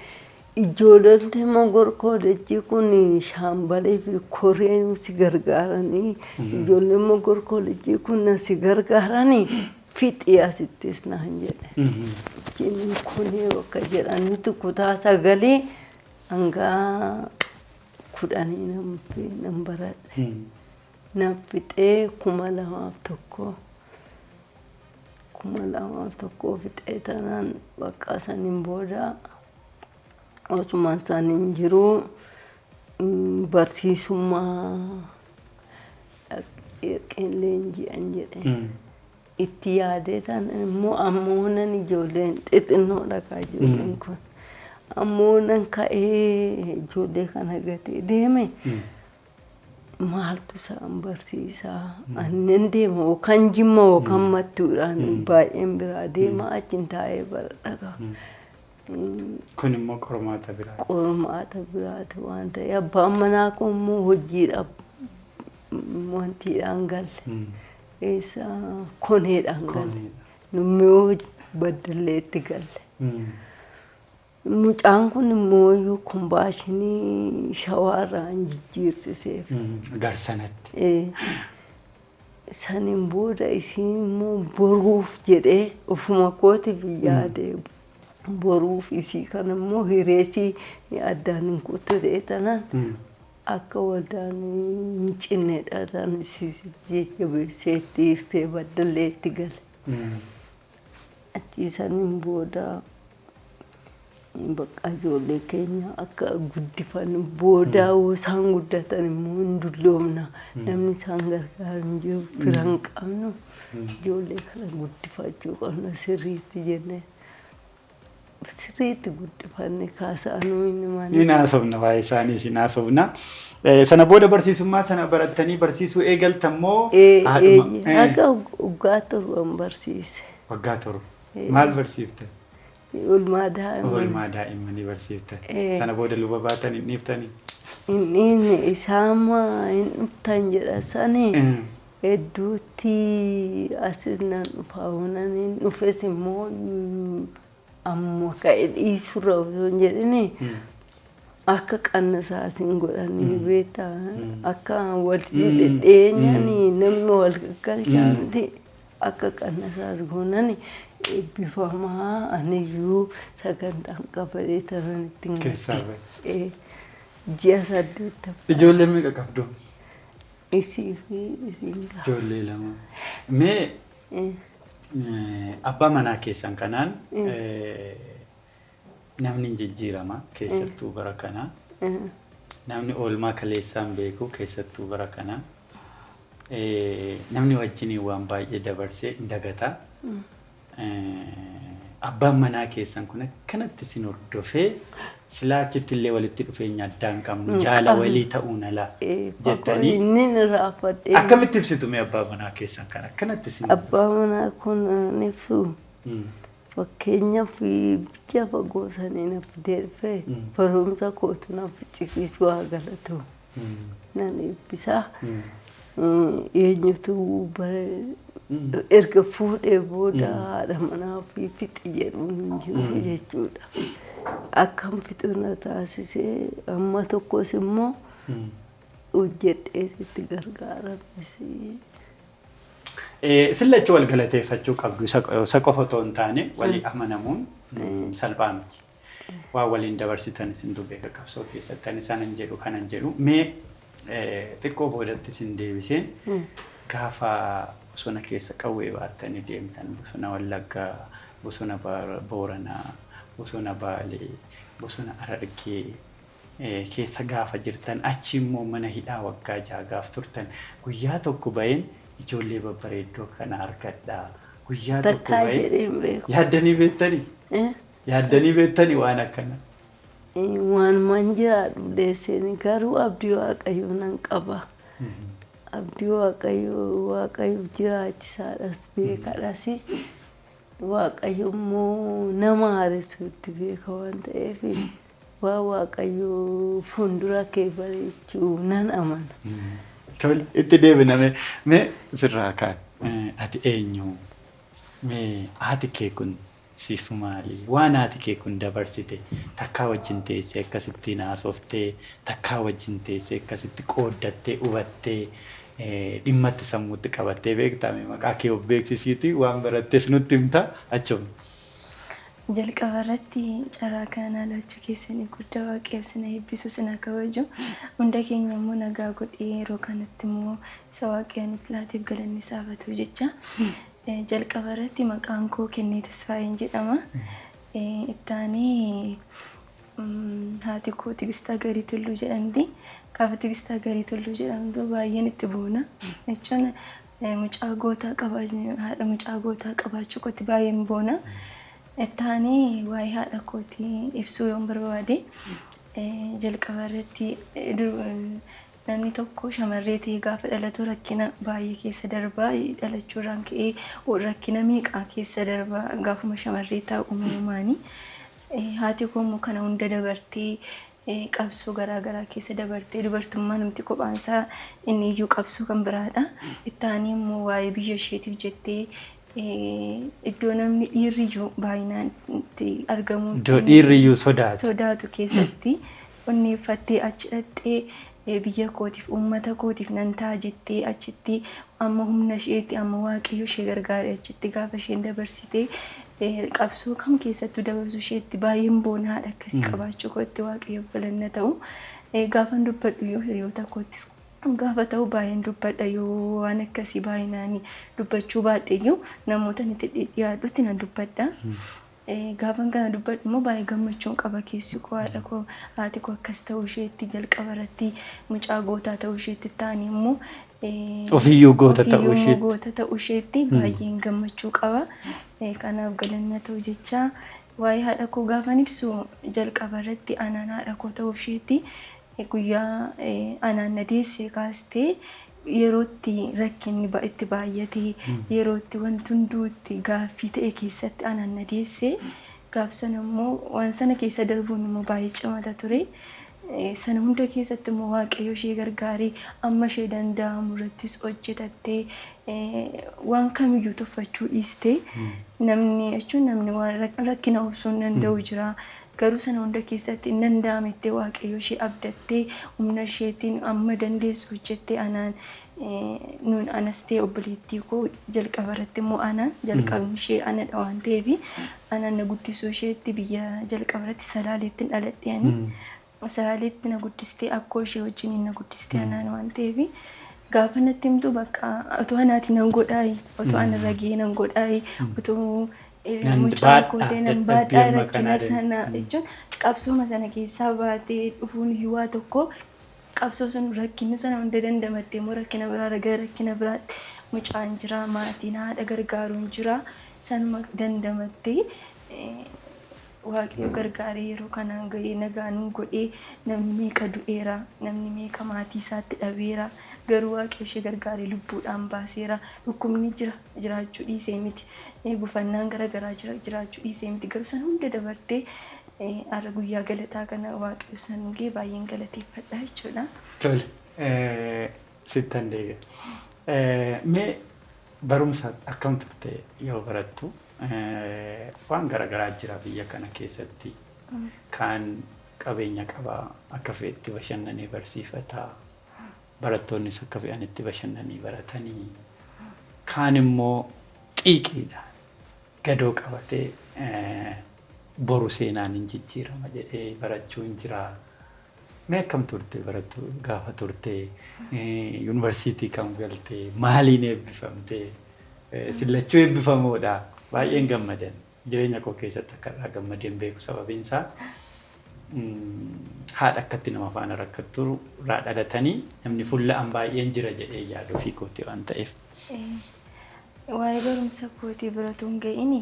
Ijoollonni mogor koolejjii kun shaambalee fi koreen si gargaaranii ijoolleen mogor koolejjii kun na si gargaaranii fixii asittis naan jedhe. Achiin kunii bakka jedhanitti kutaa 9 hanga 10 nan baradhe. Na fixee 2001. 2001 fixee tanaan bakka saniin booda osumaan isaaniin jiru barsiisummaa dhaqeen leenji'an jedhe. Itti yaadee tan immoo ammoo nan ijoolleen xixinnoodha kaa ijoolleen kun. Ammoo nan ka'ee ijoollee kana gatee deeme maaltu isaan barsiisaa? Ani nan deema yookaan Jimma yookaan Mattuudhaan baay'een biraa deema achiin taa'ee baradha kaa. Kun immoo qormaata biraati. Qormaata biraati waan ta'eef abbaan manaa kun immoo hojiidhaaf wantiidhaan galle. Eessa koneedhaan galle. Nummoo baddalleetti galle. Mucaan kun immoo iyyuu kombaashinii shawaarraan jijjiirsiseef. Garsanatti. Saniin booda isiin immoo boruuf jedhee ofuma kootiif yaadee boruuf isii kana immoo hireesii addaan hin kuttu ta'e tanaan akka waldaan hin cinneedha tan isii jajjabeessee itti hiistee baddalleetti gale. Achii saniin booda bakka ijoollee keenya akka guddifannu booda yoo isaan guddatan immoo hin dulloomna. Namni isaan gargaaru hin jiru fira hin qabnu. Ijoollee kana guddifachuu qabna sirriitti jennee sirriitti guddifanne kaasaanuu inni mana. Ni haasofna waa'ee isaanii isin haasofna. Sana booda barsiisummaa sana barattanii barsiisuu eegaltan moo haadhuma? Haga waggaa 7 barsiise. Waggaa 7. Maal barsiiftan? Oolmaa daa'immanii. Oolmaa daa'immanii barsiiftan. Sana booda luba baatan hin dhiiftanii? Hin dhiifne isaan hin dhuftan jedha sani hedduutti asis nan dhufa nan hin dhufes immoo amma ka'e dhiisurra osoo hin jedhini akka qannasaa isin godhanii beektaa akka walitti dhidheenyanii namni wal gaggalchaa miti akka qannasaas goonani eebbifamaa aniyyuu sagantaan qabadee tanan ittiin Keessaa bahe. Ji'a 8. Ijoollee meeqa qabdu? Isii fi isiin qaba. Ijoollee 2. Mee abbaa manaa keessan kanaan namni hin jijjiirama keessattuu bara kana. Namni oolmaa kaleessaan beeku keessattuu bara kana. Namni wajjiniin waan baay'ee dabarsee hin dagata. Abbaan manaa keessan kun akkanatti isin hordofee silaa achitti illee walitti dhufeenya addaa hin qabnu jaala walii ta'uun ala jettanii. Inni irraanfadhee. Akkamitti ibsitu mee abbaa manaa keessan kan akkanatti isin Abbaa manaa kun ibsu fakkeenyaaf biyya fagoo sanii na fidee dhufee barumsa kootu na ficcisiisuu haa galatu. Nan eebbisaa. Eenyutu erga fuudhee booda haadha manaa ofii fixi jedhuun hin jiru jechuudha. Akkam fixu na taasisee amma tokkos immoo hojjedhee itti gargaarames. Isin lachuu wal galateeffachuu qabdu isa qofa otoo hin taane walii amanamuun salphaa miti. Waan waliin dabarsitan isintu beeka qabsoo keessatti ani sanan jedhu kanan jedhu mee xiqqoo boodatti isin deebiseen gaafa bosona keessa qawwee baattanii deemtan bosona Wallaggaa, bosona Booranaa, bosona Baalee, bosona Harargee keessa gaafa jirtan achi immoo mana hidhaa waggaa 6 gaaf turtan guyyaa tokko baheen ijoollee babbareeddoo kana argadhaa. Guyyaa tokko Takkaa baheen jedhee hin beeku. Yaaddanii beektanii? Yaaddanii beektanii waan akkana? Waanumaan jiraadhu deesseen garuu abdii waaqayyoo nan qaba. Abdii Waaqayyoo Waaqayyoof jiraachisaadhas beekadhas. Waaqayyo immoo nama haaressu itti beeka waan ta'eef waan Waaqayyo fuuldura kee bareechuu nan amana. Tole, itti deebina. Mee sirraa kaan, ati eenyu? Mee haati kee kun siif maali? Waan haati kee kun dabarsite takkaa wajjin teessee akkasittiin haasoftee, takkaa wajjin teessee akkasitti qooddattee, hubattee, dhimmatti sammuutti qabattee beektaa? Mee maqaa kee of beeksisiiti, waan barattes nutti himta achuma. Jalqaba irratti carraa kana laachuu keessanii guddaa Waaqayyo sina eebbisu, sina kabaju. Hunda keenya immoo nagaa godhee yeroo kanatti immoo isa Waaqayyo nuuf laateef galanni isaa haa ta'u jecha. Jalqaba irratti maqaan koo Kennee Tasfaayeen jedhama. Ittaanii haati koo Tigistaa Garii Tulluu jedhamti. Gaafa Tigistaa Garii Tulluu jedhamtu baay'een itti boona. Jechuun mucaa gootaa qabaa, haadha mucaa gootaa qabaachuu kootti baay'een boona. Ittaanii waa'ee haadha kootii ibsuu yoon barbaade, jalqaba irratti namni tokko shamarree ta'ee gaafa dhalatu rakkina baay'ee keessa darbaa. Dhalachuurraan ka'ee rakkina meeqaa keessa darbaa gaafuma shamarree ta'u uumamumaani. Haati koo immoo kana hunda dabartee, qabsoo garaagaraa keessa dabartee, dubartummaa namti kophaansaa inni iyyuu qabsoo kan biraadha. Ittaanii immoo waa'ee biyya isheetiif jettee iddoo namni dhiirri iyyuu baay'inaan itti argamu, Iddoo dhiirri iyyuu sodaatu, sodaatu keessatti onneeffattee achi dhaqxee, biyya kootiif, uummata kootiif nan ta'a jettee achitti amma humna isheetti, amma Waaqayyo ishee gargaare achitti gaafa isheen dabarsitee, qabsoo kam keessattuu dabarsuu isheetti baay'een boona. Haadha akkasii qabaachuu kootti Waaqayyoof galanna ta'u. Gaafan dubbadhu yoo hiriyoota koottis gaafa ta'u baay'een dubbadha. Yoo waan akkasii baay'inaan dubbachuu baadhe iyyuu namoota itti dhiyaadhutti nan dubbadha. Gaafan kana dubbadhu immoo baay'ee gammachuun qaba keessi koo, haadha koo, haati koo akkas ta'uu isheetti, jalqaba irratti mucaa gootaa ta'uu isheetti, ta'anii immoo Ofiyyuu goota ta'uu ofiyyuu immoo isheetti. Goota ta'uu isheetti baay'een gammachuu qaba. Kanaaf galanna ta'u jecha waa'ee haadha koo gaafan ibsu, jalqaba irratti anaan haadha koo ta'uu isheetti, guyyaa anaan na deessee kaastee yerootti rakkinni itti baay'atee, yerootti wanti hunduu itti gaaffii ta'e keessatti anaan na deessee, gaaf sana immoo waan sana keessa darbuun immoo baay'ee cimata ture. Sana hunda keessatti immoo Waaqayyo ishee gargaaree amma ishee danda'amu irrattis hojjetattee, waan kamiyyuu tuffachuu dhiistee, namni jechuun namni waan rakkina obsuu hin danda'u jira. Garuu sana hunda keessatti hin danda'amettee Waaqayyo ishee abdattee, humna isheetiin amma dandeessu hojjettee, anaan nuun anas ta'e obboleettii koo, jalqaba irratti immoo anaan, jalqabni ishee anadha waan ta'eef, anaan na guddisuu isheetti. Biyya jalqaba irratti Salaaleetti dhaladhe ani. Salaaleetti na guddistee, akkoo ishee wajjiniin na guddistee anaan waan ta'eef, gaafa natti himtu bakka otoo anaati nan godhaayi, otoo ana irra gahee nan godhaayi, otoo Nan mucaa baadhaa koo ta'e nan dadhabbii baadhaa amma rakkina kanaa sana jechuun qabsooma sana keessaa baatee dhufuun iyyuu waa tokko, qabsoo sun rakkinni sana hunda dandamattee immoo rakkina biraa gara rakkina biraatti, mucaan jira, maatiin haadha gargaaruun jira, sanuma dandamattee Waaqayyo gargaaree yeroo kanaan gahee nagaa nuu godhee. Namni meeqa du'eera, namni meeqa maatii isaatti dhabeera, garuu Waaqayyo ishee gargaaree lubbuudhaan baaseera. Dhukkubni jira, jiraachuu dhiisee miti, gufannaan garaagaraa jira, jiraachuu dhiisee miti, garuu sana hunda dabartee har'a guyyaa galataa kana Waaqayyo san gahee baay'een galateeffadha jechuudha. Tole, sittan deebi'a. Mee barumsa akkam turte yoo barattu? Waan garaagaraa jira biyya kana keessatti. Kaan qabeenya qabaa akka fe'etti bashannanee barsiifataa. Barattoonnis akka fe'anitti bashannanii baratanii. Kaan immoo xiiqiidhaan gadoo qabatee boru seenaan hin jijjiirama jedhee barachuu hin jiraa. Mee akkam turte barattu gaafa turte? Yuunivarsiitii kam galte? Maaliin eebbifamte? Sillachuu eebbifamoodha. Baay'een gammadan. Jireenya koo keessatti akka irraa gammadeen beeku, sababiin isaa haadha akkatti nama faana rakkattu irraa dhalatanii namni fulla'an baay'een jira jedhee yaadu ofii kootii waan ta'eef. Waa'ee barumsa kootii bira otoo hin ga'iin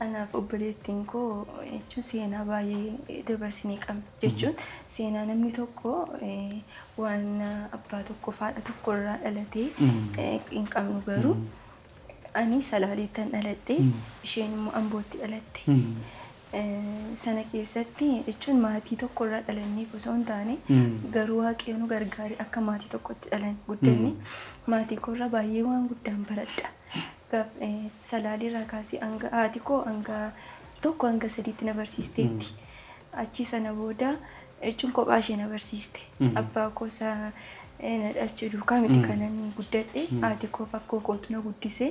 Anaaf obboleettiin koo jechuun seenaa baay'ee dabarsinee qabna jechuun seenaa namni tokko waan abbaa tokko haadha tokko irraa dhalatee hin qabnu garuu ani Salaaleettan dhaladhe, isheen immoo Ambootti dhalatte. Sana keessatti jechuun maatii tokko irraa dhalanneef osoo hin taane garuu Waaqayyo nu gargaare akka maatii tokkotti dhalan guddanne maatii koo irraa baay'ee waan guddaan baradha. Salaalee irraa kaasee hanga haati koo hanga 1 hanga 3tti na barsiisteetti. Achi sana booda jechuun kophaa ishee na barsiiste. Abbaa koo isa na dhalche duukaa miti kan ani guddadhe. Haati koo fi akkoo kootu na guddise.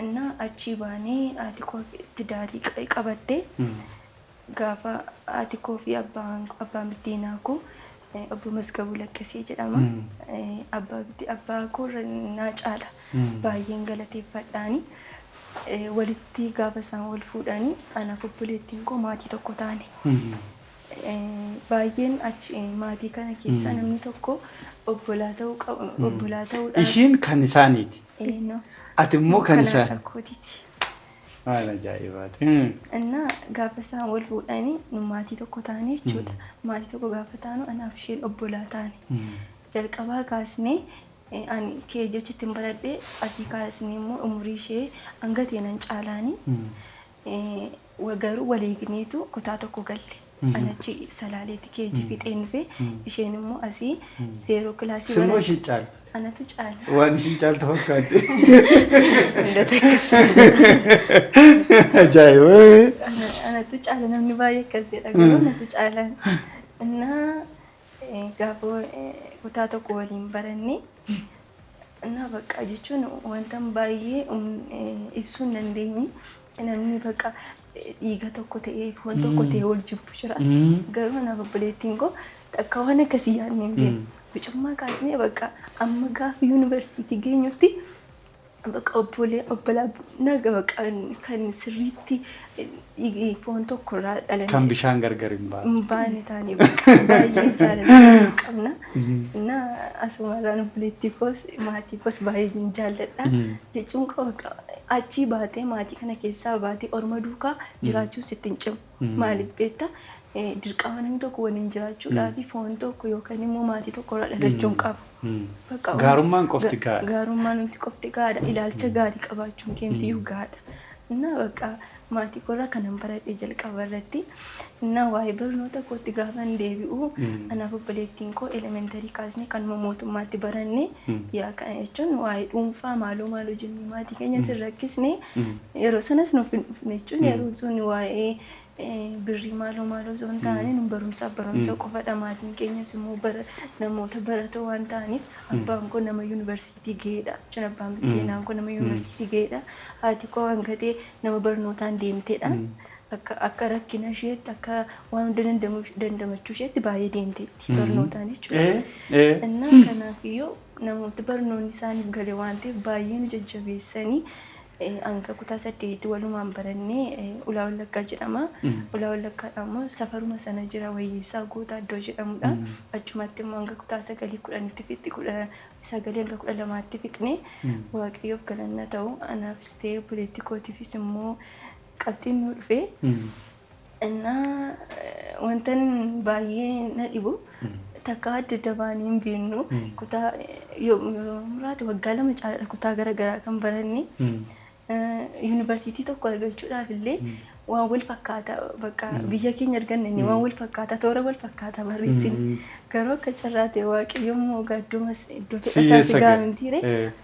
Innaa achii baanee haati koo tidaarii qabatte. Gaafa haati koo fi abbaan biddeenaa koo obbo Masgabuu Laggasee jedhama. Abbaa koo irra naa caala. Baay'een galateeffadhaani. Walitti gaafa isaan wal fuudhanii anaaf obboleettiin koo maatii tokko taane. Baay'een achi maatii kana keessa namni tokko obbolaa ta'uu qaba. Obbolaa ta'uudhaan. Ishiin kan isaaniiti. No. Ati immoo kan isaan. Haadha kootiiti. Waan ajaa'ibaati. Innaa gaafa isaan wal fuudhanii nu maatii tokko taane jechuudha. Maatii tokko gaafa taanu anaaf isheen obbolaa taane. Jalqabaa kaasnee ani kee jecha ittiin baradhee asii kaasnee immoo umurii ishee hanga ta'e nan caalaani. Garuu wal eegneetu kutaa tokko galle. Ani achi Salaaleetti keejii fixeen dhufe, isheen immoo asii 0 kilaasii Simmoo baradhe. ishii caala. Anatu caala. Waan ishiin caaltu fakkaatti. Hundata akkas. Ajaa'iba. Anatu caala, namni baay'ee akkas jedha, garuu anatu caala. Innaa gaafa kutaa tokko waliin baranne innaa bakka jechuun wanta baay'ee ibsuu hin dandeenye, namni bakka dhiiga tokko ta'ee foon tokko ta'ee wal jibbu jira. Garuu anaaf obboleettiin koo takka waan akkasii yaadne hin beeknu. Bicummaa kaasnee bakka amma gaafa yuunivarsiitii geenyutti bakka obbolaa naga bakka kan sirriitti foon tokko irraa dhalanne. Kan bishaan gargar hin baane. Hin baane taane bakka baay'ee jaalala qabna. Innaa asumarraan obboleettii koos maatii koos baay'ee jaalladha. Jechuun koo bakka achii baatee maatii kana keessaa baatee orma duukaa jiraachuun sitti hin cimu. Maaliif beektaa? Dirqama namni tokko waliin jiraachuudhaaf foon tokko yookaan immoo maatii tokko irraa dhalachuu hin qabu. Bakka Gaarummaan qofti gahaadha. Gaarummaan nuti qofti gahaadha. Ilaalcha gaarii qabaachuun keemtiyyuu gahaadha. Innaa bakka maatii koorraa kanan baradhe jalqaba irratti. Innaa waa'ee barnoota kootti gaafan deebi'u anaaf obboleettiin koo elementary kaasnee kanuma mootummaatti baranne. Yaa kana jechuun waa'ee dhuunfaa maaloo maaloo jennee maatii keenya sin rakkisne, yeroo sanas nuuf hin dhufne jechuun yeroo sun waa'ee birrii maaloo maaloo osoo hin taane nu barumsaaf barumsa qofadha. Maatiin keenyas immoo bara namoota baratoo waan ta'aniif abbaan koo nama yuunivarsiitii ga'eedha jechuun abbaan biddeenaan koo nama yuunivarsiitii ga'eedha. Haati koo hangatee nama barnootaan deemteedha. Akka rakkina isheetti, akka waan hunda dandamachuu isheetti baay'ee deemteetti barnootaan jechuudha. Innaa kanaafiyyuu namoota barnoonni isaaniif gale waan ta'eef baay'ee nu jajjabeessanii hanga kutaa 8tti walumaan barannee. Ulaa Wallaggaa jedhama. Ulaa Wallaggaadha immoo safaruma sana jira, Wayyeessaa Gootaa iddoo jedhamudha. Achumatti immoo hanga kutaa 9 10tti fixi, 19 hanga 12tti fixne. Waaqayyoof galanna ta'u, anaafis ta'ee obboleettii kootiifis immoo qabxiin nu dhufe. Innaa wantan baay'ee na dhibu takka adda adda baanee hin beeknu. Kutaa yoo muraate waggaa 2 caala kutaa garaagaraa kan baranne. Yuunivarsiitii tokko argachuudhaaf illee waan wal fakkaataa bakka biyya keenya arganne inni waan wal fakkaataa toora wal fakkaataa barreessine. Garuu akka carraa ta'e Waaqayyo immoo gaaddumas iddoo fedha Si isaatti eessa ga'e? gahamtiire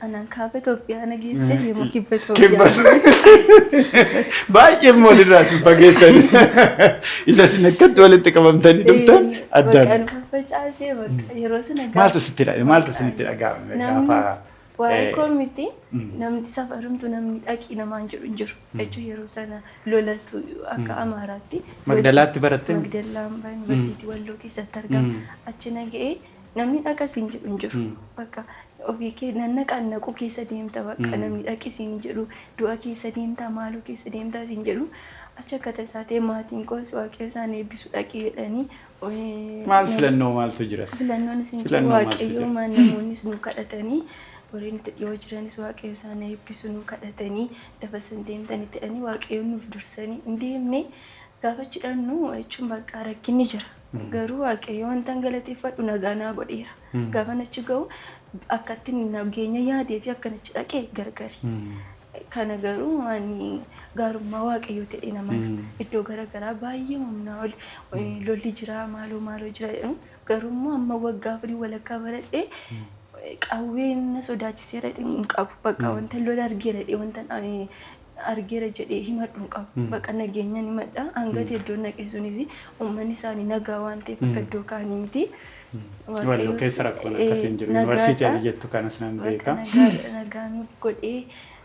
anaan kaaba Itoophiyaa na geesse, immoo kibba Itoophiyaa. Baay'ee immoo walirraa isin fageessan. Isa isin akkatti walitti qabamtanii dhuftan addaan. Bakka nu facaasee bakka yeroo sana Maaltu sitti dhaga'ame? Maaltu isinitti dhaga'ame Namni gaafa? waa'ee koo miti, namni safarumtu namni dhaqii namaan jedhu hin jiru. Jechuun yeroo sana lolatu akka Amaaraatti. Magdalaatti barattee? Magdalaa Yuunivarsiitii Walloo keessatti argama. Achi na ga'ee namni dhaqas hin jedhu hin jiru. Bakka ofii kee nannaqaan naquu keessa deemta, bakka namni dhaqi siin jedhu du'a keessa deemta, maaloo keessa deemta siin jedhu. Achi akka tasaa ta'e maatiin koos Waaqayyo isaan eebbisu dhaqii jedhanii. Maal filannoo maaltu jiras? Filannoon isin jiru Filannoo maaltu Waaqayyo jira? maan namoonnis nu kadhatanii Warreen itti dhiyoo jiranis Waaqayyo isaan eebbisu nu kadhatanii lafa isin deemtanitti jedhanii Waaqayyo nuuf dursanii hin deemne. Gaafa achi dhaqnu jechuun bakka rakkinni jira. Garuu Waaqayyo wanta galateeffadhu nagaa naa godheera. Gaafa achi ga'u akkatti nageenya yaadee fi akkan achi dhaqee gargari. Kana garuu ani gaarummaa Waaqayyoo ta'e nama iddoo garaagaraa baay'ee humnaa ol lolli jira, maaloo maaloo jira jedhamu. Garuu immoo amma waggaa 4 walakkaa baradhee qawween na sodaachiseera hin qabu. Bakka wanta lola argeera jedhee wanta argeera jedhee himadhu hin qabu. Bakka nageenyaan himadha. Hangati iddoon naqe sunis uummanni isaanii nagaa waan ta'eef akka iddoo kaanii miti. Walloo keessa rakkoon akkasii hin jiru. Yuunivarsiitii ani jettu kanas nan beeka. Nagaa nuuf godhee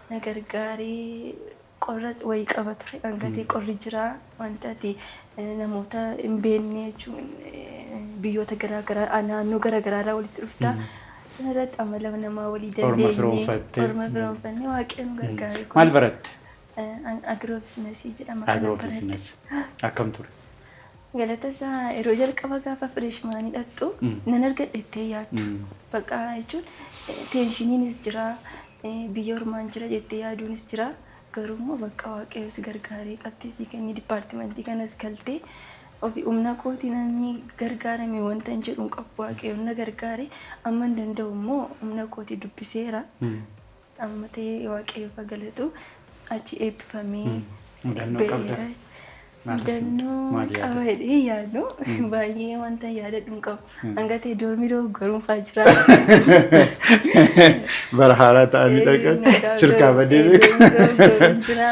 na gargaaree qorra wayii qaba ture. Hangatee qorri jira wanta ati namoota hin beekne jechuun biyyoota garaagaraa naannoo garaagaraa irraa walitti dhufta. Sanarratti amala namaa walii dandeenye. Orma firoonfannee Waaqayyo nu gargaare. Maal baratte? Agiroo biizinasii jedhama. Agiroo biizinasii. Akkam ture? Galata isaa yeroo jalqaba gaafa freshman dhaqxu nan argadhe jettee yaaddu. Bakka jechuun tensioniinis jira, biyya ormaan jira jettee yaaduunis jira. Garuu immoo bakka Waaqayyo si gargaaree qabxii sii kennee departmentii kanas galtee ofii humna kootiin namni gargaarame wanta hin jedhu hin qabu. Waaqayyo na gargaare amma hin danda'u immoo humna kootii dubbiseera. Amma ta'ee Waaqayyoof galatu achi eebbifamee ba'eera. Mudannoo qaba jedhee yaadu baay'ee wanta yaadadhu hin qabu. Hanga ta'e dormii dogoggoruun fa'aa jira. Bara haaraa ta'anii dhaqan sirkaa badee beeku. Jira.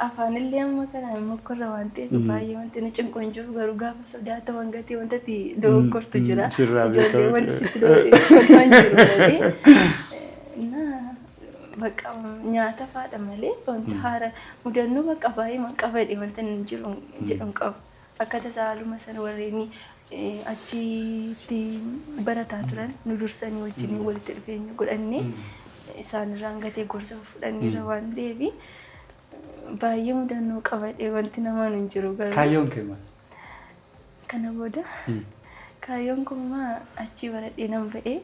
Afaan illee amma kana mokkorra waan ta'eef baay'ee wanti nu cinqu hin jiru, garuu gaafa sodaata waan ta'e wanta ati dogoggortu jira. Ijoollee wanti sitti dogoggortu jiru malee. Bakka nyaata fa'aadha malee wanta haara mudannoo bakka baay'ee qabadhe wanta hin jiru jedhu hin qabu. Akka tasaa haaluma sana warreen achitti barataa turan nu dursanii wajjin walitti dhufeenya godhannee isaanirraan gatee gorsa fudhanneerra waan ta'eef baay'ee mudannoo qabadhe wanti namaan hin jiru garuu. Kaayyoon kee maal? Kana booda kaayyoon kun maa achii baradhee nan ba'ee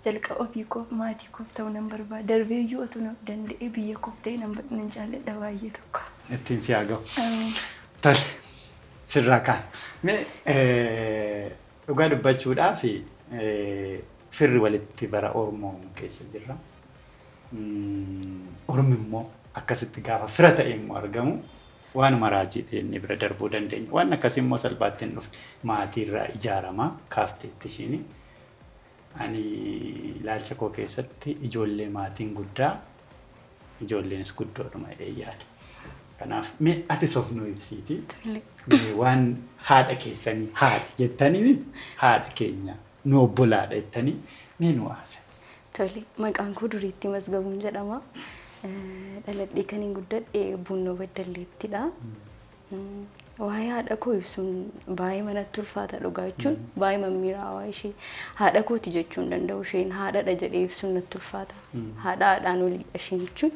jalqaba ofii koof maatii koof ta'uu nan barbaada. Darbee iyyuu otoo naaf danda'ee biyya koof ta'e nan jaalladha baay'ee tokko. Ittiin si haa ga'u. Tole, sirraa kaan. Mee dhugaa dubbachuudhaaf firri walitti bara Oromoo keessa jirra. Ormi immoo akkasitti gaafa fira ta'e immoo argamu waanuma raajii jennee bira darbuu dandeenya. Waan akkasii immoo salphaatti hin dhufne, maatiirraa ijaaramaa kaafteetti ishiin. Ani ilaalcha koo keessatti ijoollee maatiin guddaa ijoolleenis guddoodhuma jedhee yaada. Kanaaf mee atis of nu ibsiiti. Mee waan haadha keessanii haadha jettanii, haadha keenya nu obbolaadha jettanii mee nu haasa'e. Tole, maqaan koo Duriitti Masgabuun jedhama. Dhaladhee kan hin guddadhe Bunnoo Baddalleettidha. Waa'ee haadha koo ibsuun baay'ee manatti ulfaata, dhugaa jechuun baay'ee mammiiraawaa ishee haadha kooti jechuu hin danda'u, isheen haadhadha jedhee ibsuun natti ulfaata. Haadha haadhaan oliidha isheen jechuun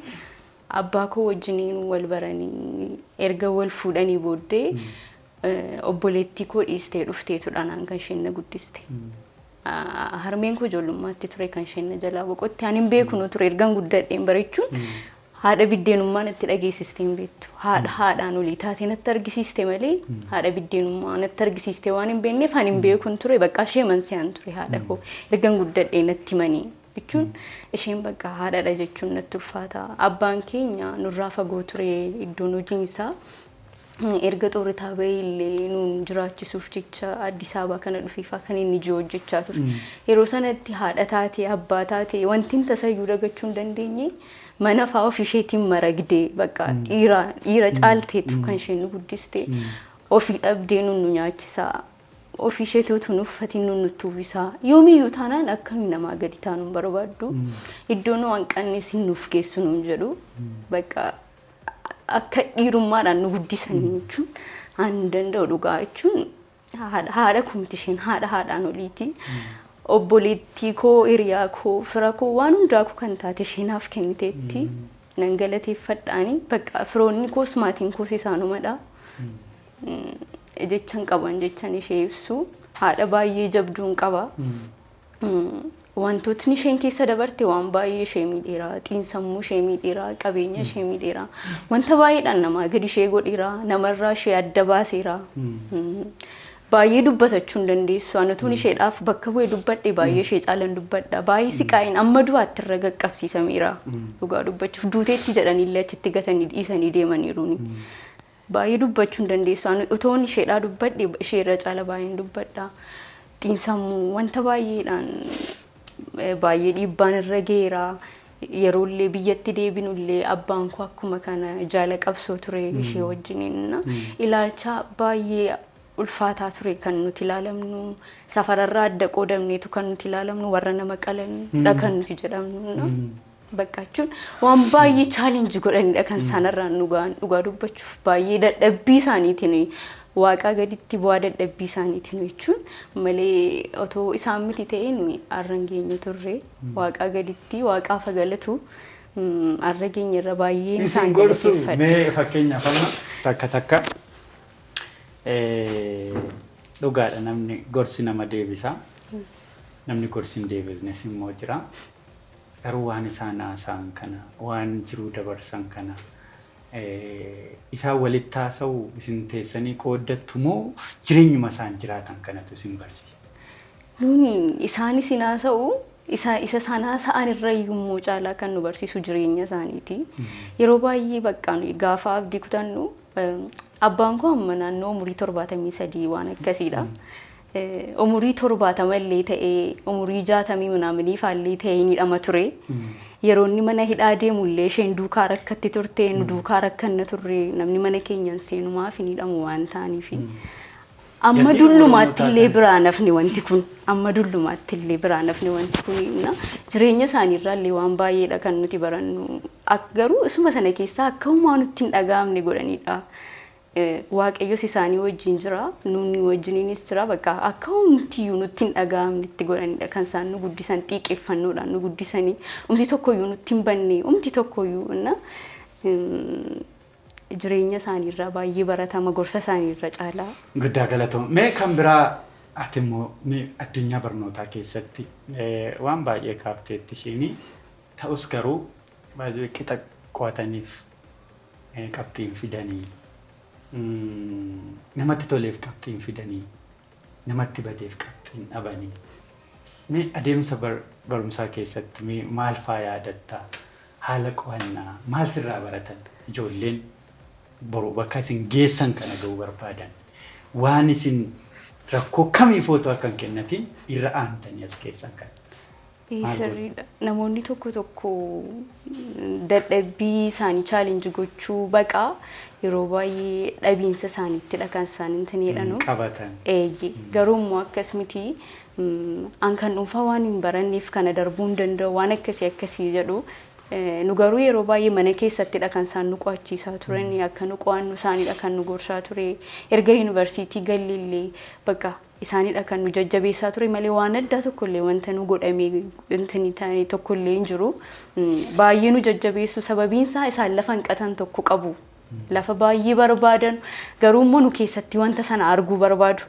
abbaa koo wajjiniin wal baranii erga wal fuudhanii booddee obboleettii koo dhiistee dhufteetudha naan kan isheen na guddiste. Harmeen koo ijoollummaatti ture kan isheen na jalaa boqotte. Ani hin beeku nu ture, ergan guddadheen barachuun haadha biddeenummaa natti dhageessistee hin beektu. Haadha haadhaan olii taatee natti argisiiste malee haadha biddeenummaa natti argisiiste waan hin beekneef ani hin beekun ture, bakka ishee mansiyaan ture haadha koo. Ergan guddadhee natti himanii jechuun isheen bakka haadhadha jechuun natti ulfaata. Abbaan keenya nurraa fagoo ture, iddoon hojiin isaa erga xoorataa bahee illee nuun jiraachisuuf jecha Addis Ababaa kana dhufeefaa kan inni jiru hojjechaa ture. Yeroo sanatti haadha taatee abbaa taatee wanti hin tasayyuu dagachuu hin dandeenye, mana fa'aa ofii isheetiin maragdee bakka dhiira dhiira caalteetu kan isheen nu guddiste. Ofii dhabdee nun nu nyaachisaa. Ofii isheetii utuu nu uffatiin nun nutti uwwisaa. Yoomiyyuu taanaan akka nuyi namaa gadi taanu hin barbaaddu. Iddoo nu hanqannes hin nuuf geessu nuun jedhu. Bakka akka dhiirummaadhaan nu guddisan jechuun an danda'u, dhugaa jechuun haadha kumti isheen haadha haadhaan oliiti. Obboleettii koo, hiriyaa koo, fira koo, waan hundaa koo kan taate isheenaaf kenniteetti. Nan galateeffadhaani, bakka firoonni koos maatiin koos isaanumadha. Jechan qaban jechan ishee ibsu, haadha baay'ee jabduun qaba. Wantootni isheen keessa dabarte waan baay'ee ishee miidheera. Xiinsammuu ishee miidheera, qabeenya ishee miidheera. Wanta baay'eedhaan namaa gadi ishee godheera, namarraa ishee adda baaseera. Baay'ee dubbatachuu hin dandeessu. Ani utuun isheedhaaf bakka bu'ee dubbadhe baay'ee ishee caalan dubbadha. Baay'ee siqaayin amma du'aatti irra qaqqabsiisameera. Dhugaa dubbachuuf duuteetti jedhaniillee achitti gatanii dhiisanii deemaniiruuni. Baay'ee dubbachuu hin dandeessu. Ani utuun isheedhaa dubbadhe ishee irra caala baay'een dubbadha. Xiinsammuu wanta baay'eedhaan baay'ee dhiibbaan irra geera. Yeroollee biyyatti deebinullee abbaan koo akkuma kana jaala qabsoo ture ishee wajjiniin. Ilaalcha baay'ee ulfaataa ture kan nuti ilaalamnu, safararraa adda qoodamneetu kan nuti ilaalamnu, warra nama qalanidha kan nuti jedhamnu. Bakka jechuun waan baay'ee challenge godhanidha kan isaanirraan nu ga'an. Dhugaa dubbachuuf baay'ee dadhabbii isaaniitiin, waaqaa gaditti bu'aa dadhabbii isaaniitiin jechuun malee otoo isaan miti ta'ee nuyi har'a hin geenyu turre. Waaqaa gaditti waaqaaf galatu har'a geenye irra baay'ee Isin isaan gorsu galateeffadha. Mee fakkeenyaaf amma takka takka dhugaadha, namni gorsi nama deebisa. Namni gorsi hin deebisnes immoo jira. Garuu waan isaan haasa'an kana, waan jiruu dabarsan kana, isaan walitti haasa'u isin teessanii qooddattu moo jireenyuma isaan jiraatan kanatu isin barsiisa? Nuuni isaanis hin haasa'u, isa isaan haasa'an irra iyyuu caalaa kan nu barsiisu jireenya isaaniiti. Yeroo baay'ee bakka nuyi gaafa abdii kutannu, abbaan koo amma naannoo umurii 73 waan akkasiidha. Umurii 70 illee ta'ee, umurii 60 minaamanii faallee ta'ee ni hidhama ture. Yeroo inni mana hidhaa deemu illee isheen duukaa rakkatti turte, nu duukaa rakkanna turre, namni mana keenyan seenu maaf hin hidhamu waan ta'aniifi. Amma Gatii dullumaatti Oromoo illee taatan. Biraa nafni wanti kun, amma dullumaatti illee biraa nafni wanti kun, na jireenya isaaniirraa illee waan baay'eedha kan nuti barannu. Garuu isuma sana keessaa akka homaa nutti hin dhaga'amne godhanidha. Waaqayyos isaanii wajjin jira, nuuni wajjiniinis jira. Bakka akka homtiyyuu nutti hin dhaga'amne itti godhanidha kan isaan nu guddisan, xiiqeeffannoodhaan nu guddisanii. Umti tokkoyyuu nutti hin banne, umti tokkoyyuu na jireenya isaaniirraa baay'ee baratama gorsa isaaniirra caalaa. Guddaa galatooma. Mee kan biraa ati immoo mee addunyaa barnootaa keessatti waan baay'ee kaafteetti ishiin, ta'us garuu baay'ee qixa qo'ataniif qabxiin fidanii, namatti toleef qabxiin fidanii, namatti badeef qabxiin dhabanii. Mee adeemsa barumsaa keessatti mee maal faa yaadatta? Haala qo'annaa maal sirraa baratan ijoolleen boru bakka isin geessan kana ga'uu barbaadan? Waan isin rakkoo kamiif otoo akka hin kennatiin irra aantanii as keessan kana. Maal godhu? Sirriidha. Namoonni tokko tokko dadhabbii isaanii challenge gochuu baqaa yeroo baay'ee dhabiinsa isaaniittidha kan isaan hin jedhanu. Qabatan. Eeyyee. Garuu immoo akkas miti. An kan dhuunfaa waan hin baranneef kana darbuu hin danda'u waan akkasii akkasii jedhu. Nu garuu yeroo baay'ee mana keessattidha kan isaan nu qo'achiisaa turan, akka nu qo'annu isaanidha kan nu gorsaa ture. Erga yuunivarsiitii galleellee bakka isaanidha kan nu jajjabeessaa ture malee waan addaa tokkollee wanta nu godhame wanti ta'e tokkollee hin jiru. Baay'ee nu jajjabeessu, sababiin isaa isaan lafa hanqatan tokko qabu. Lafa baay'ee barbaadan, garuu immoo nu keessatti wanta sana arguu barbaadu.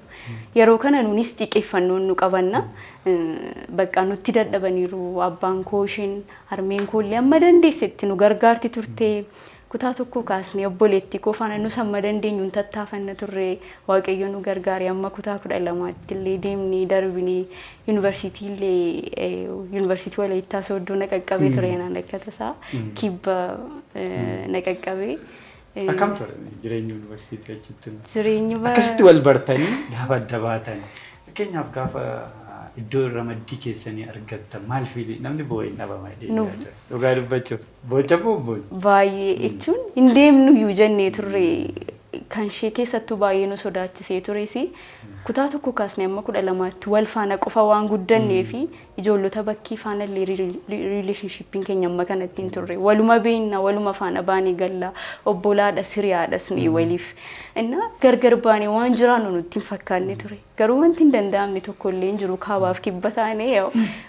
Yeroo kana nunis xiqqeeffannoon nu qabanna. Bakka nutti dadhabaniiru, abbaan koo, isheen harmeen koo illee amma dandeessetti nu gargaarti turte. Kutaa tokko kaasnee obboleettii koo faana nus amma dandeenyu hin tattaafanna turre. Waaqayyo nu gargaare, amma kutaa 12tti illee deemnee darbinee yuunivarsiitii illee, yuunivarsiitii Walaayittaa Sooddoo na qaqqabee ture naan akka tasaa kibba na qaqqabee. Akkam ture jireenyi yuunivarsiitii achitti? Jireenyi bara Akkasitti wal bartanii gaafa adda baatan, fakkeenyaaf gaafa iddoo ramaddii keessanii argattan maal fiili? Namni boo'ee hin dhabama jedhee yaada. Dhugaa dubbachuuf boocha moo boocha? Baay'ee jechuun hin deemnu iyyuu jennee turre. Kan ishee keessattuu baay'ee nu sodaachisee tures, kutaa tokko kaasnee amma 12tti wal faana qofa waan guddannee fi ijoollota bakkii faana illee relationshipiin keenya amma kanatti hin turre. Waluma beekna, waluma faana baanee galla, obbolaadha, siriyaadhas nuyi waliif. Inna gargar baanee waan jiraannu nutti hin fakkaanne ture. Garuu wanti hin danda'amne tokko illee hin jiru. Kaabaaf kibba taanee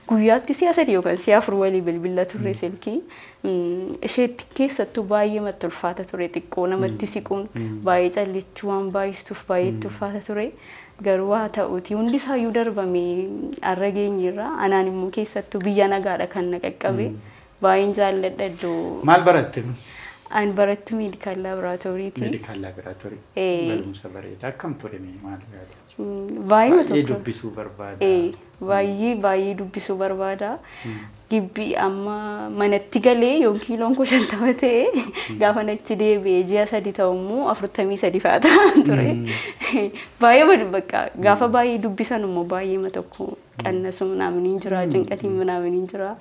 guyyaatti si'a sadii yookaan si'a afur walii bilbila turre silkii. Isheetti keessattuu baay'ee matti ulfaata ture, xiqqoo namatti siquun baay'ee callechuu waan baay'istuuf baay'ee itti ulfaata ture. Garuu haa ta'uuti hundi isaayyuu darbamee har'a geenyerra. Anaan immoo keessattuu biyya nagaadha kan na qaqqabe. Baay'een jaalladha iddoo. Maal baratte? Ani barattuu medical laboratoryti. Medical laboratory. Barumsa bareedaa. Akkam ture mee maal yaadatu? Baay'ee Baay'ee tokko. dubbisuu barbaada. Baay'ee baay'ee dubbisuu barbaada. Gibbii amma manatti galee yoo kiiloon koo 50 ta'e gaafa achi deebi'ee ji'a 3 ta'u immoo 43 fa'aa ta'a ture. Baay'ee bakka gaafa baay'ee dubbisan immoo baay'ee tokko qannasu ምናምን hin jira, cinqatiin ምናምን hin jira.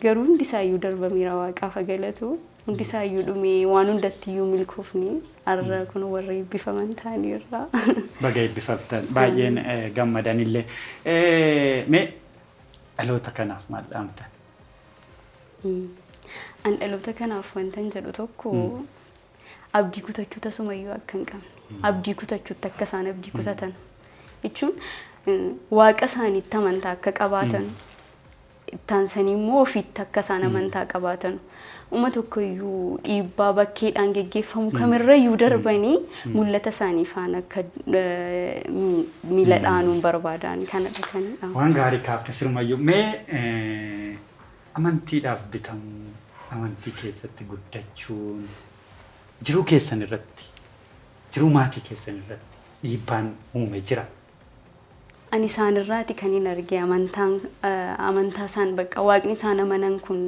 Garuu hundi isaayyuu darbameera, waaqaaf galatu. Hundi isaayyuu dhumee waan hundattiyyuu milkoofni har'a kun warra eebbifaman ta'aniirra. Baga eebbifamtan, baay'een gammadanillee. Mee dhaloota kanaaf maal dhaamtan? An dhaloota kanaaf wantan jedhu tokko, abdii kutachuu tasumayyuu akka hin qabne. Abdii kutachuutti akka isaan abdii kutatan jechuun waaqa isaaniitti amantaa akka qabaatan. Ittaansanii immoo ofiitti akka isaan amantaa qabaatan. Uma tokkoyyuu dhiibbaa bakkeedhaan geggeeffamu kamirrayyuu darbanii mul'ata isaanii faana akka miila dhaanuun barbaadan kanadha kanidha. Waan gaarii kaafte sirumayyuu. Mee amantiidhaaf bitamuu, amantii keessatti guddachuun jiruu keessan irratti, jiruu maatii keessan irratti dhiibbaan uume jira? Ani isaanirraati kan hin arge amantaan, amantaa isaan bakka waaqni isaan amanan kun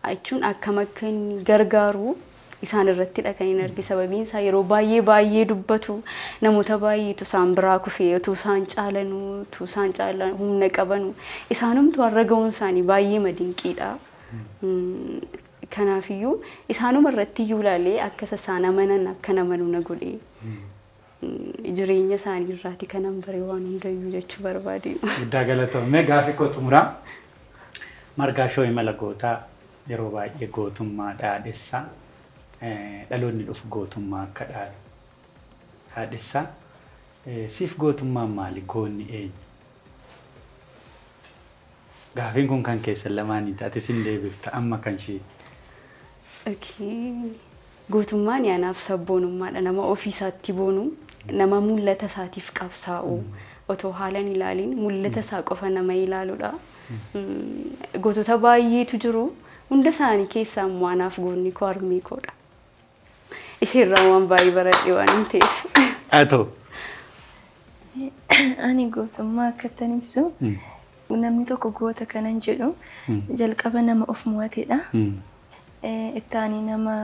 jechuun akkam akka inni gargaaru isaan irrattidha kan hin arge. Sababiin isaa yeroo baay'ee baay'ee dubbatu, namoota baay'eetu isaan biraa kufee utuu isaan caalanuu, utuu isaan caalan humna qabanu isaanumtu har'a ga'uun isaanii baay'ee madinqiidha. Kanaafiyyuu isaanuma irratti iyyuu ilaalee akka isaan amanan akka namanu na godhe. Jireenya isaanii irraati kanan bare waan hundayyuu jechuu barbaade. Guddaa galatoomne. Mee gaafii koo xumuraa. Margaa Show imala gootaa yeroo baay'ee gootummaa dhaadhessaa. Dhaloonni dhufu gootummaa akka dhaalu dhaadhessaa. Siif gootummaan maali? Goonni eenyu? Gaafiin kun kan keessan lamaanii taate sin deebifta amma kan ishee. Okay. Gootummaan anaaf sabboonummaadha. Nama ofii isaatti boonu, nama mul'ata isaatiif qabsaa'u, otoo haala hin ilaaliin mul'ata isaa qofa nama ilaaludha. Gootota baay'eetu jiru. Hunda isaanii keessaa immoo anaaf goonni koo harmee koodha. Isheerraa waan baay'ee baradhe waan hin ta'eef. Haa ta'u. Ani gootummaa akkattan ibsu, namni tokko goota kanan jedhu jalqaba nama of mo'atedha. Ittaanii nama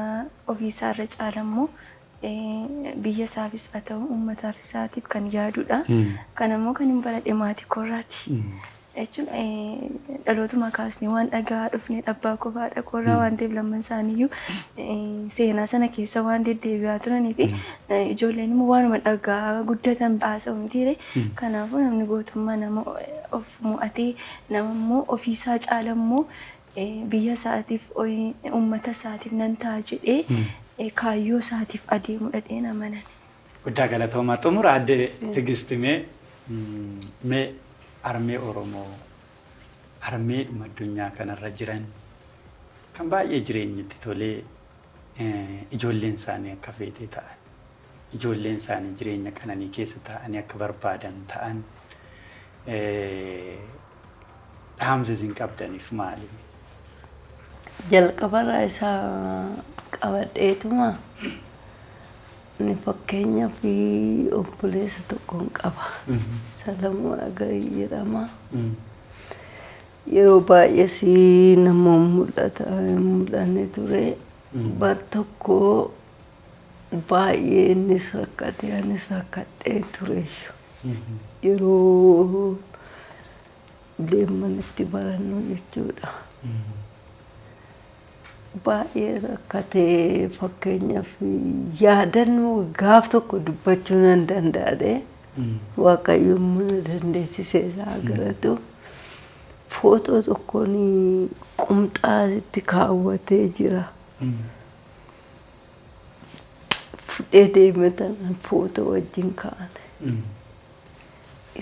ofiisaarra caalammoo biyya isaafis haa ta'u uummataaf isaatiif kan yaadudha. Kanammoo kan hin baradhe maatii koorraati. Jechuun dhalootuma kaasnee waan dhagaa dhufne abbaa koo haadha koorraa waan ta'eef, lamman isaaniiyyuu seenaa sana keessa waan deddeebi'aa turanii fi ijoolleen immoo waanuma dhagaa guddatan haasa'u mitiire. Kanaafuu namni gootummaa nama of mo'atee, nama immoo ofiisaa caalammoo biyya isaatiif, uummata isaatiif nan ta'a jedhee kaayyoo isaatiif adeemudha dheen amanan. Guddaa galatoomaa. Xumura aadde Tigisti, mee mee harmee Oromoo, harmeedhuma addunyaa kanarra jiran kan baay'ee jireenyatti tolee, ijoolleen isaanii akka feetee ta'an, ijoolleen isaanii jireenya qananii keessa ta'anii akka barbaadan ta'an, dhaamsa isin qabdaniif maali? Jalqabarraa isaa qabadheetuma inni fakkeenyaaf obboleessa tokkoon qaba. Salamoon Agarii jedhama. Yeroo baay'ees nama mul'ata hin mul'anne ture. Bar tokko baay'ee innis rakkate, anis rakkadhee ture. Yeroo deemanitti barannu jechuudha. Baay'ee rakkatee, fakkeenyaaf yaadannoo gaaf tokko dubbachuu nan danda'e. Waaqayyo immoo na dandeessisee isaa galatu. Footoo tokkoon qumxaasitti kaawwatee jira. Fudhee deeme tanaan footoo wajjin kaane.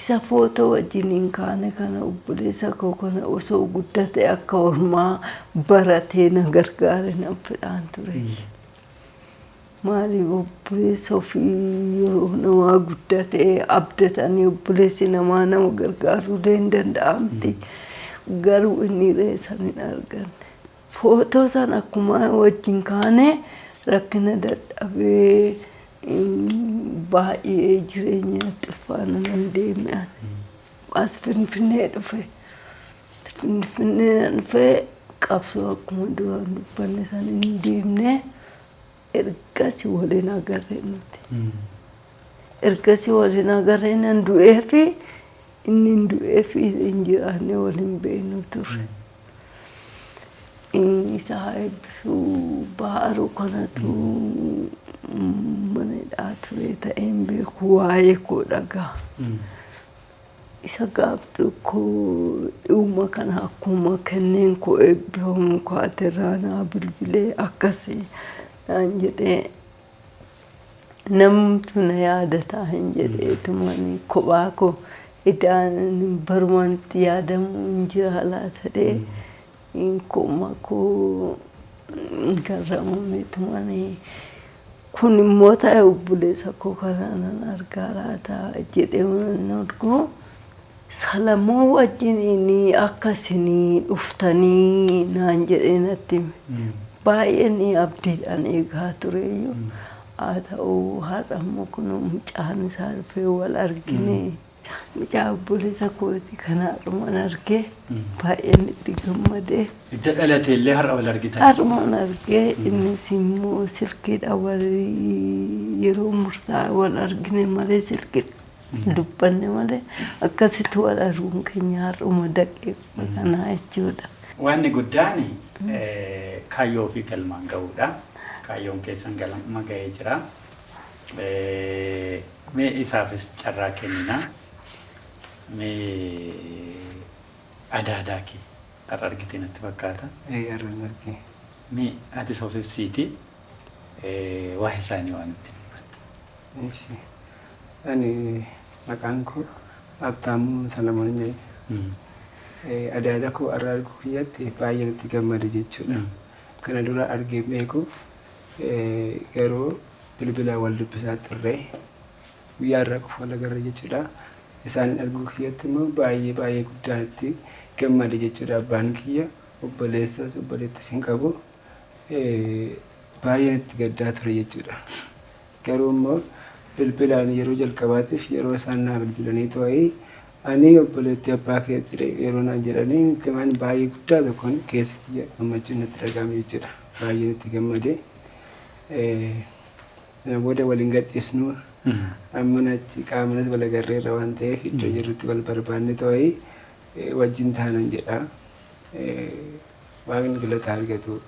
Isa footoo wajjin hin kaane kana obboleessa koo kana osoo guddate akka ormaa baratee na gargaare nan fedhaan ture. Maaliif obboleessa ofii yeroo namaa guddatee abdatanii obboleessi namaa nama gargaaruu hin danda'amti. Garuu inni reessa hin arganne. Footoo sana akkuma wajjin kaane rakkina dadhabee baay'ee jireenya xirfaana nan deeme ani. As Finfinnee dhufe. Finfinnee nan dhufee qabsoo akkuma duraan dubbanne sana hin deemne ergasii waliin agarree nuti. Ergasii waliin agarree nan du'ee fi inni hin du'ee fi hin jiraanne waliin beeknu turre. Isa haa eebbisuu baharuu kanatu mana hidhaa ture ta'een beeku waa'ee koo dhagaa. Isa gaaf tokko dhuma kana akkuma kenneen koo eebbifamu kaaterraa naa bilbilee akkasii naan jedhee namtu na yaadataa hin jedheetumani kophaa koo idaan barumaan itti yaadamu hin jira laata ta'ee kophaa koo garramameetumani kun immoo ta'e obboleessa koo kanaa nan argaa laata jedhee nan argu. Salamoo wajjin akkasinii dhuftanii naan jedhee natti hime. Baay'een abdiidhaan eegaa tureyyuu. Haa ta'u har'a immoo kun mucaan isaa dhufee wal argine. Mucaa obboleessa kooti kana har'umaan argee baay'een itti gammadee. Hidda dhalate illee har'a wal argitan. Har'umaan argee innis immoo silkiidhaan wal yeroo murtaa'e wal argine malee silkii dubbanne malee akkasitti wal arguun keenya har'uma daqiiquma kanaa jechuudha. Wanni guddaan kaayyoo fi galmaan ga'uudha. Kaayyoon keessan galma ga'ee jira. Mee isaafis carraa kennina. Mee adaadaa kee har'a argite natti fakkaata. Har'an arge. Mee ati of ibsiiti waa'ee isaanii waan itti dubbatta. Ani maqaan koo Habtaamuu Salamoon jedhama. Adaada koo har'a arguu kiyyatti baay'ee natti gammade jechuudha. Kana dura argee beeku garuu bilbilaan wal dubbisaa turre guyyaa har'aa qofa wal agarre jechuudha. Isaan arguu kiyyatti immoo baay'ee baay'ee guddaan itti gammade jechuudha. Abbaan kiyya obboleessas obboleettis hin qabu. Baay'een itti gaddaa ture jechuudha. Garuu immoo bilbilaan yeroo jalqabaatiif yeroo isaan naa bilbilanii to'ii ani obboleettii abbaa keetti yeroo naan jedhanii itti baay'ee guddaa tokkoon keessa kiyya gammachuun natti dhaga'ame jechuudha. Baay'een itti gammade. Booda waliin gadhiisnu amma achi qaamanis wal agarreerra waan ta'eef iddoo jirrutti wal barbaanne to'ii wajjin taanan jedha. Waaqni galata argatu.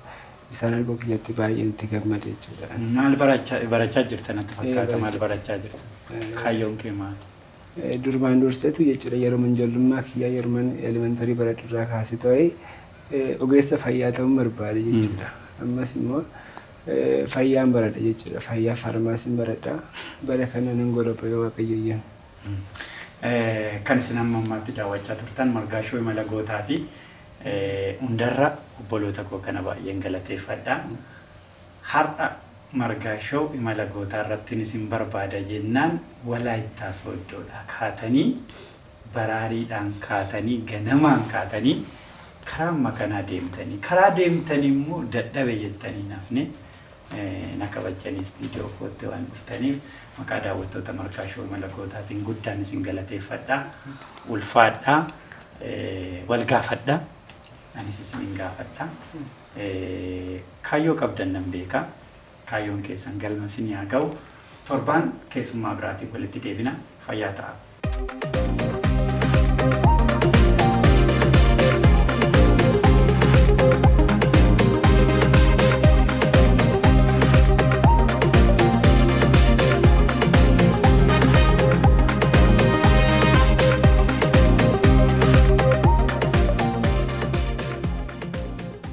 Isaan arguu kiyyatti baay'een itti gammade jechuudha. Maal barachaa jirta natti fakkaata? Maal barachaa jirta? Kaayyoon kee maali? Durmaan dursetu jechuudha yeroo ijoollummaa kiyyaa yeroo elementarii baradhu irraa kaasee to'ee ogeessa fayyaa ta'uun barbaade jechuudha. Ammas immoo fayyaan baradha jechuudha. Fayyaa faarmaasiin baradha. Bara kana nan godha yoo Waaqayyo eeyyame. Kan isin amma ammaatti daawwachaa turtan Margaa Shoo Imala Gootaati. Hundarra obboloota koo kana baay'een galateeffadha. Har'a Margaa Shoo Imala Gootaa irratti isin barbaada jennaan Walaayittaa Sooddoodhaa kaatanii baraariidhaan kaatanii ganamaan kaatanii karaa amma kanaa deemtanii karaa deemtanii immoo dadhabe jettanii nafne na kabajanii istiidiyoo kootti waan dhuftaniif maqaa daawwattoota Margaa Shoo Imala Gootaatiin guddaan isin galateeffadha. Ulfaadha. Wal gaafadha. Anis isin gaafadha. Kaayyoo qabdan nan beeka. Kaayyoon keessan galma isin haa ga'u. Torbaan keessummaa biraatiin walitti deebina. Fayyaa ta'a.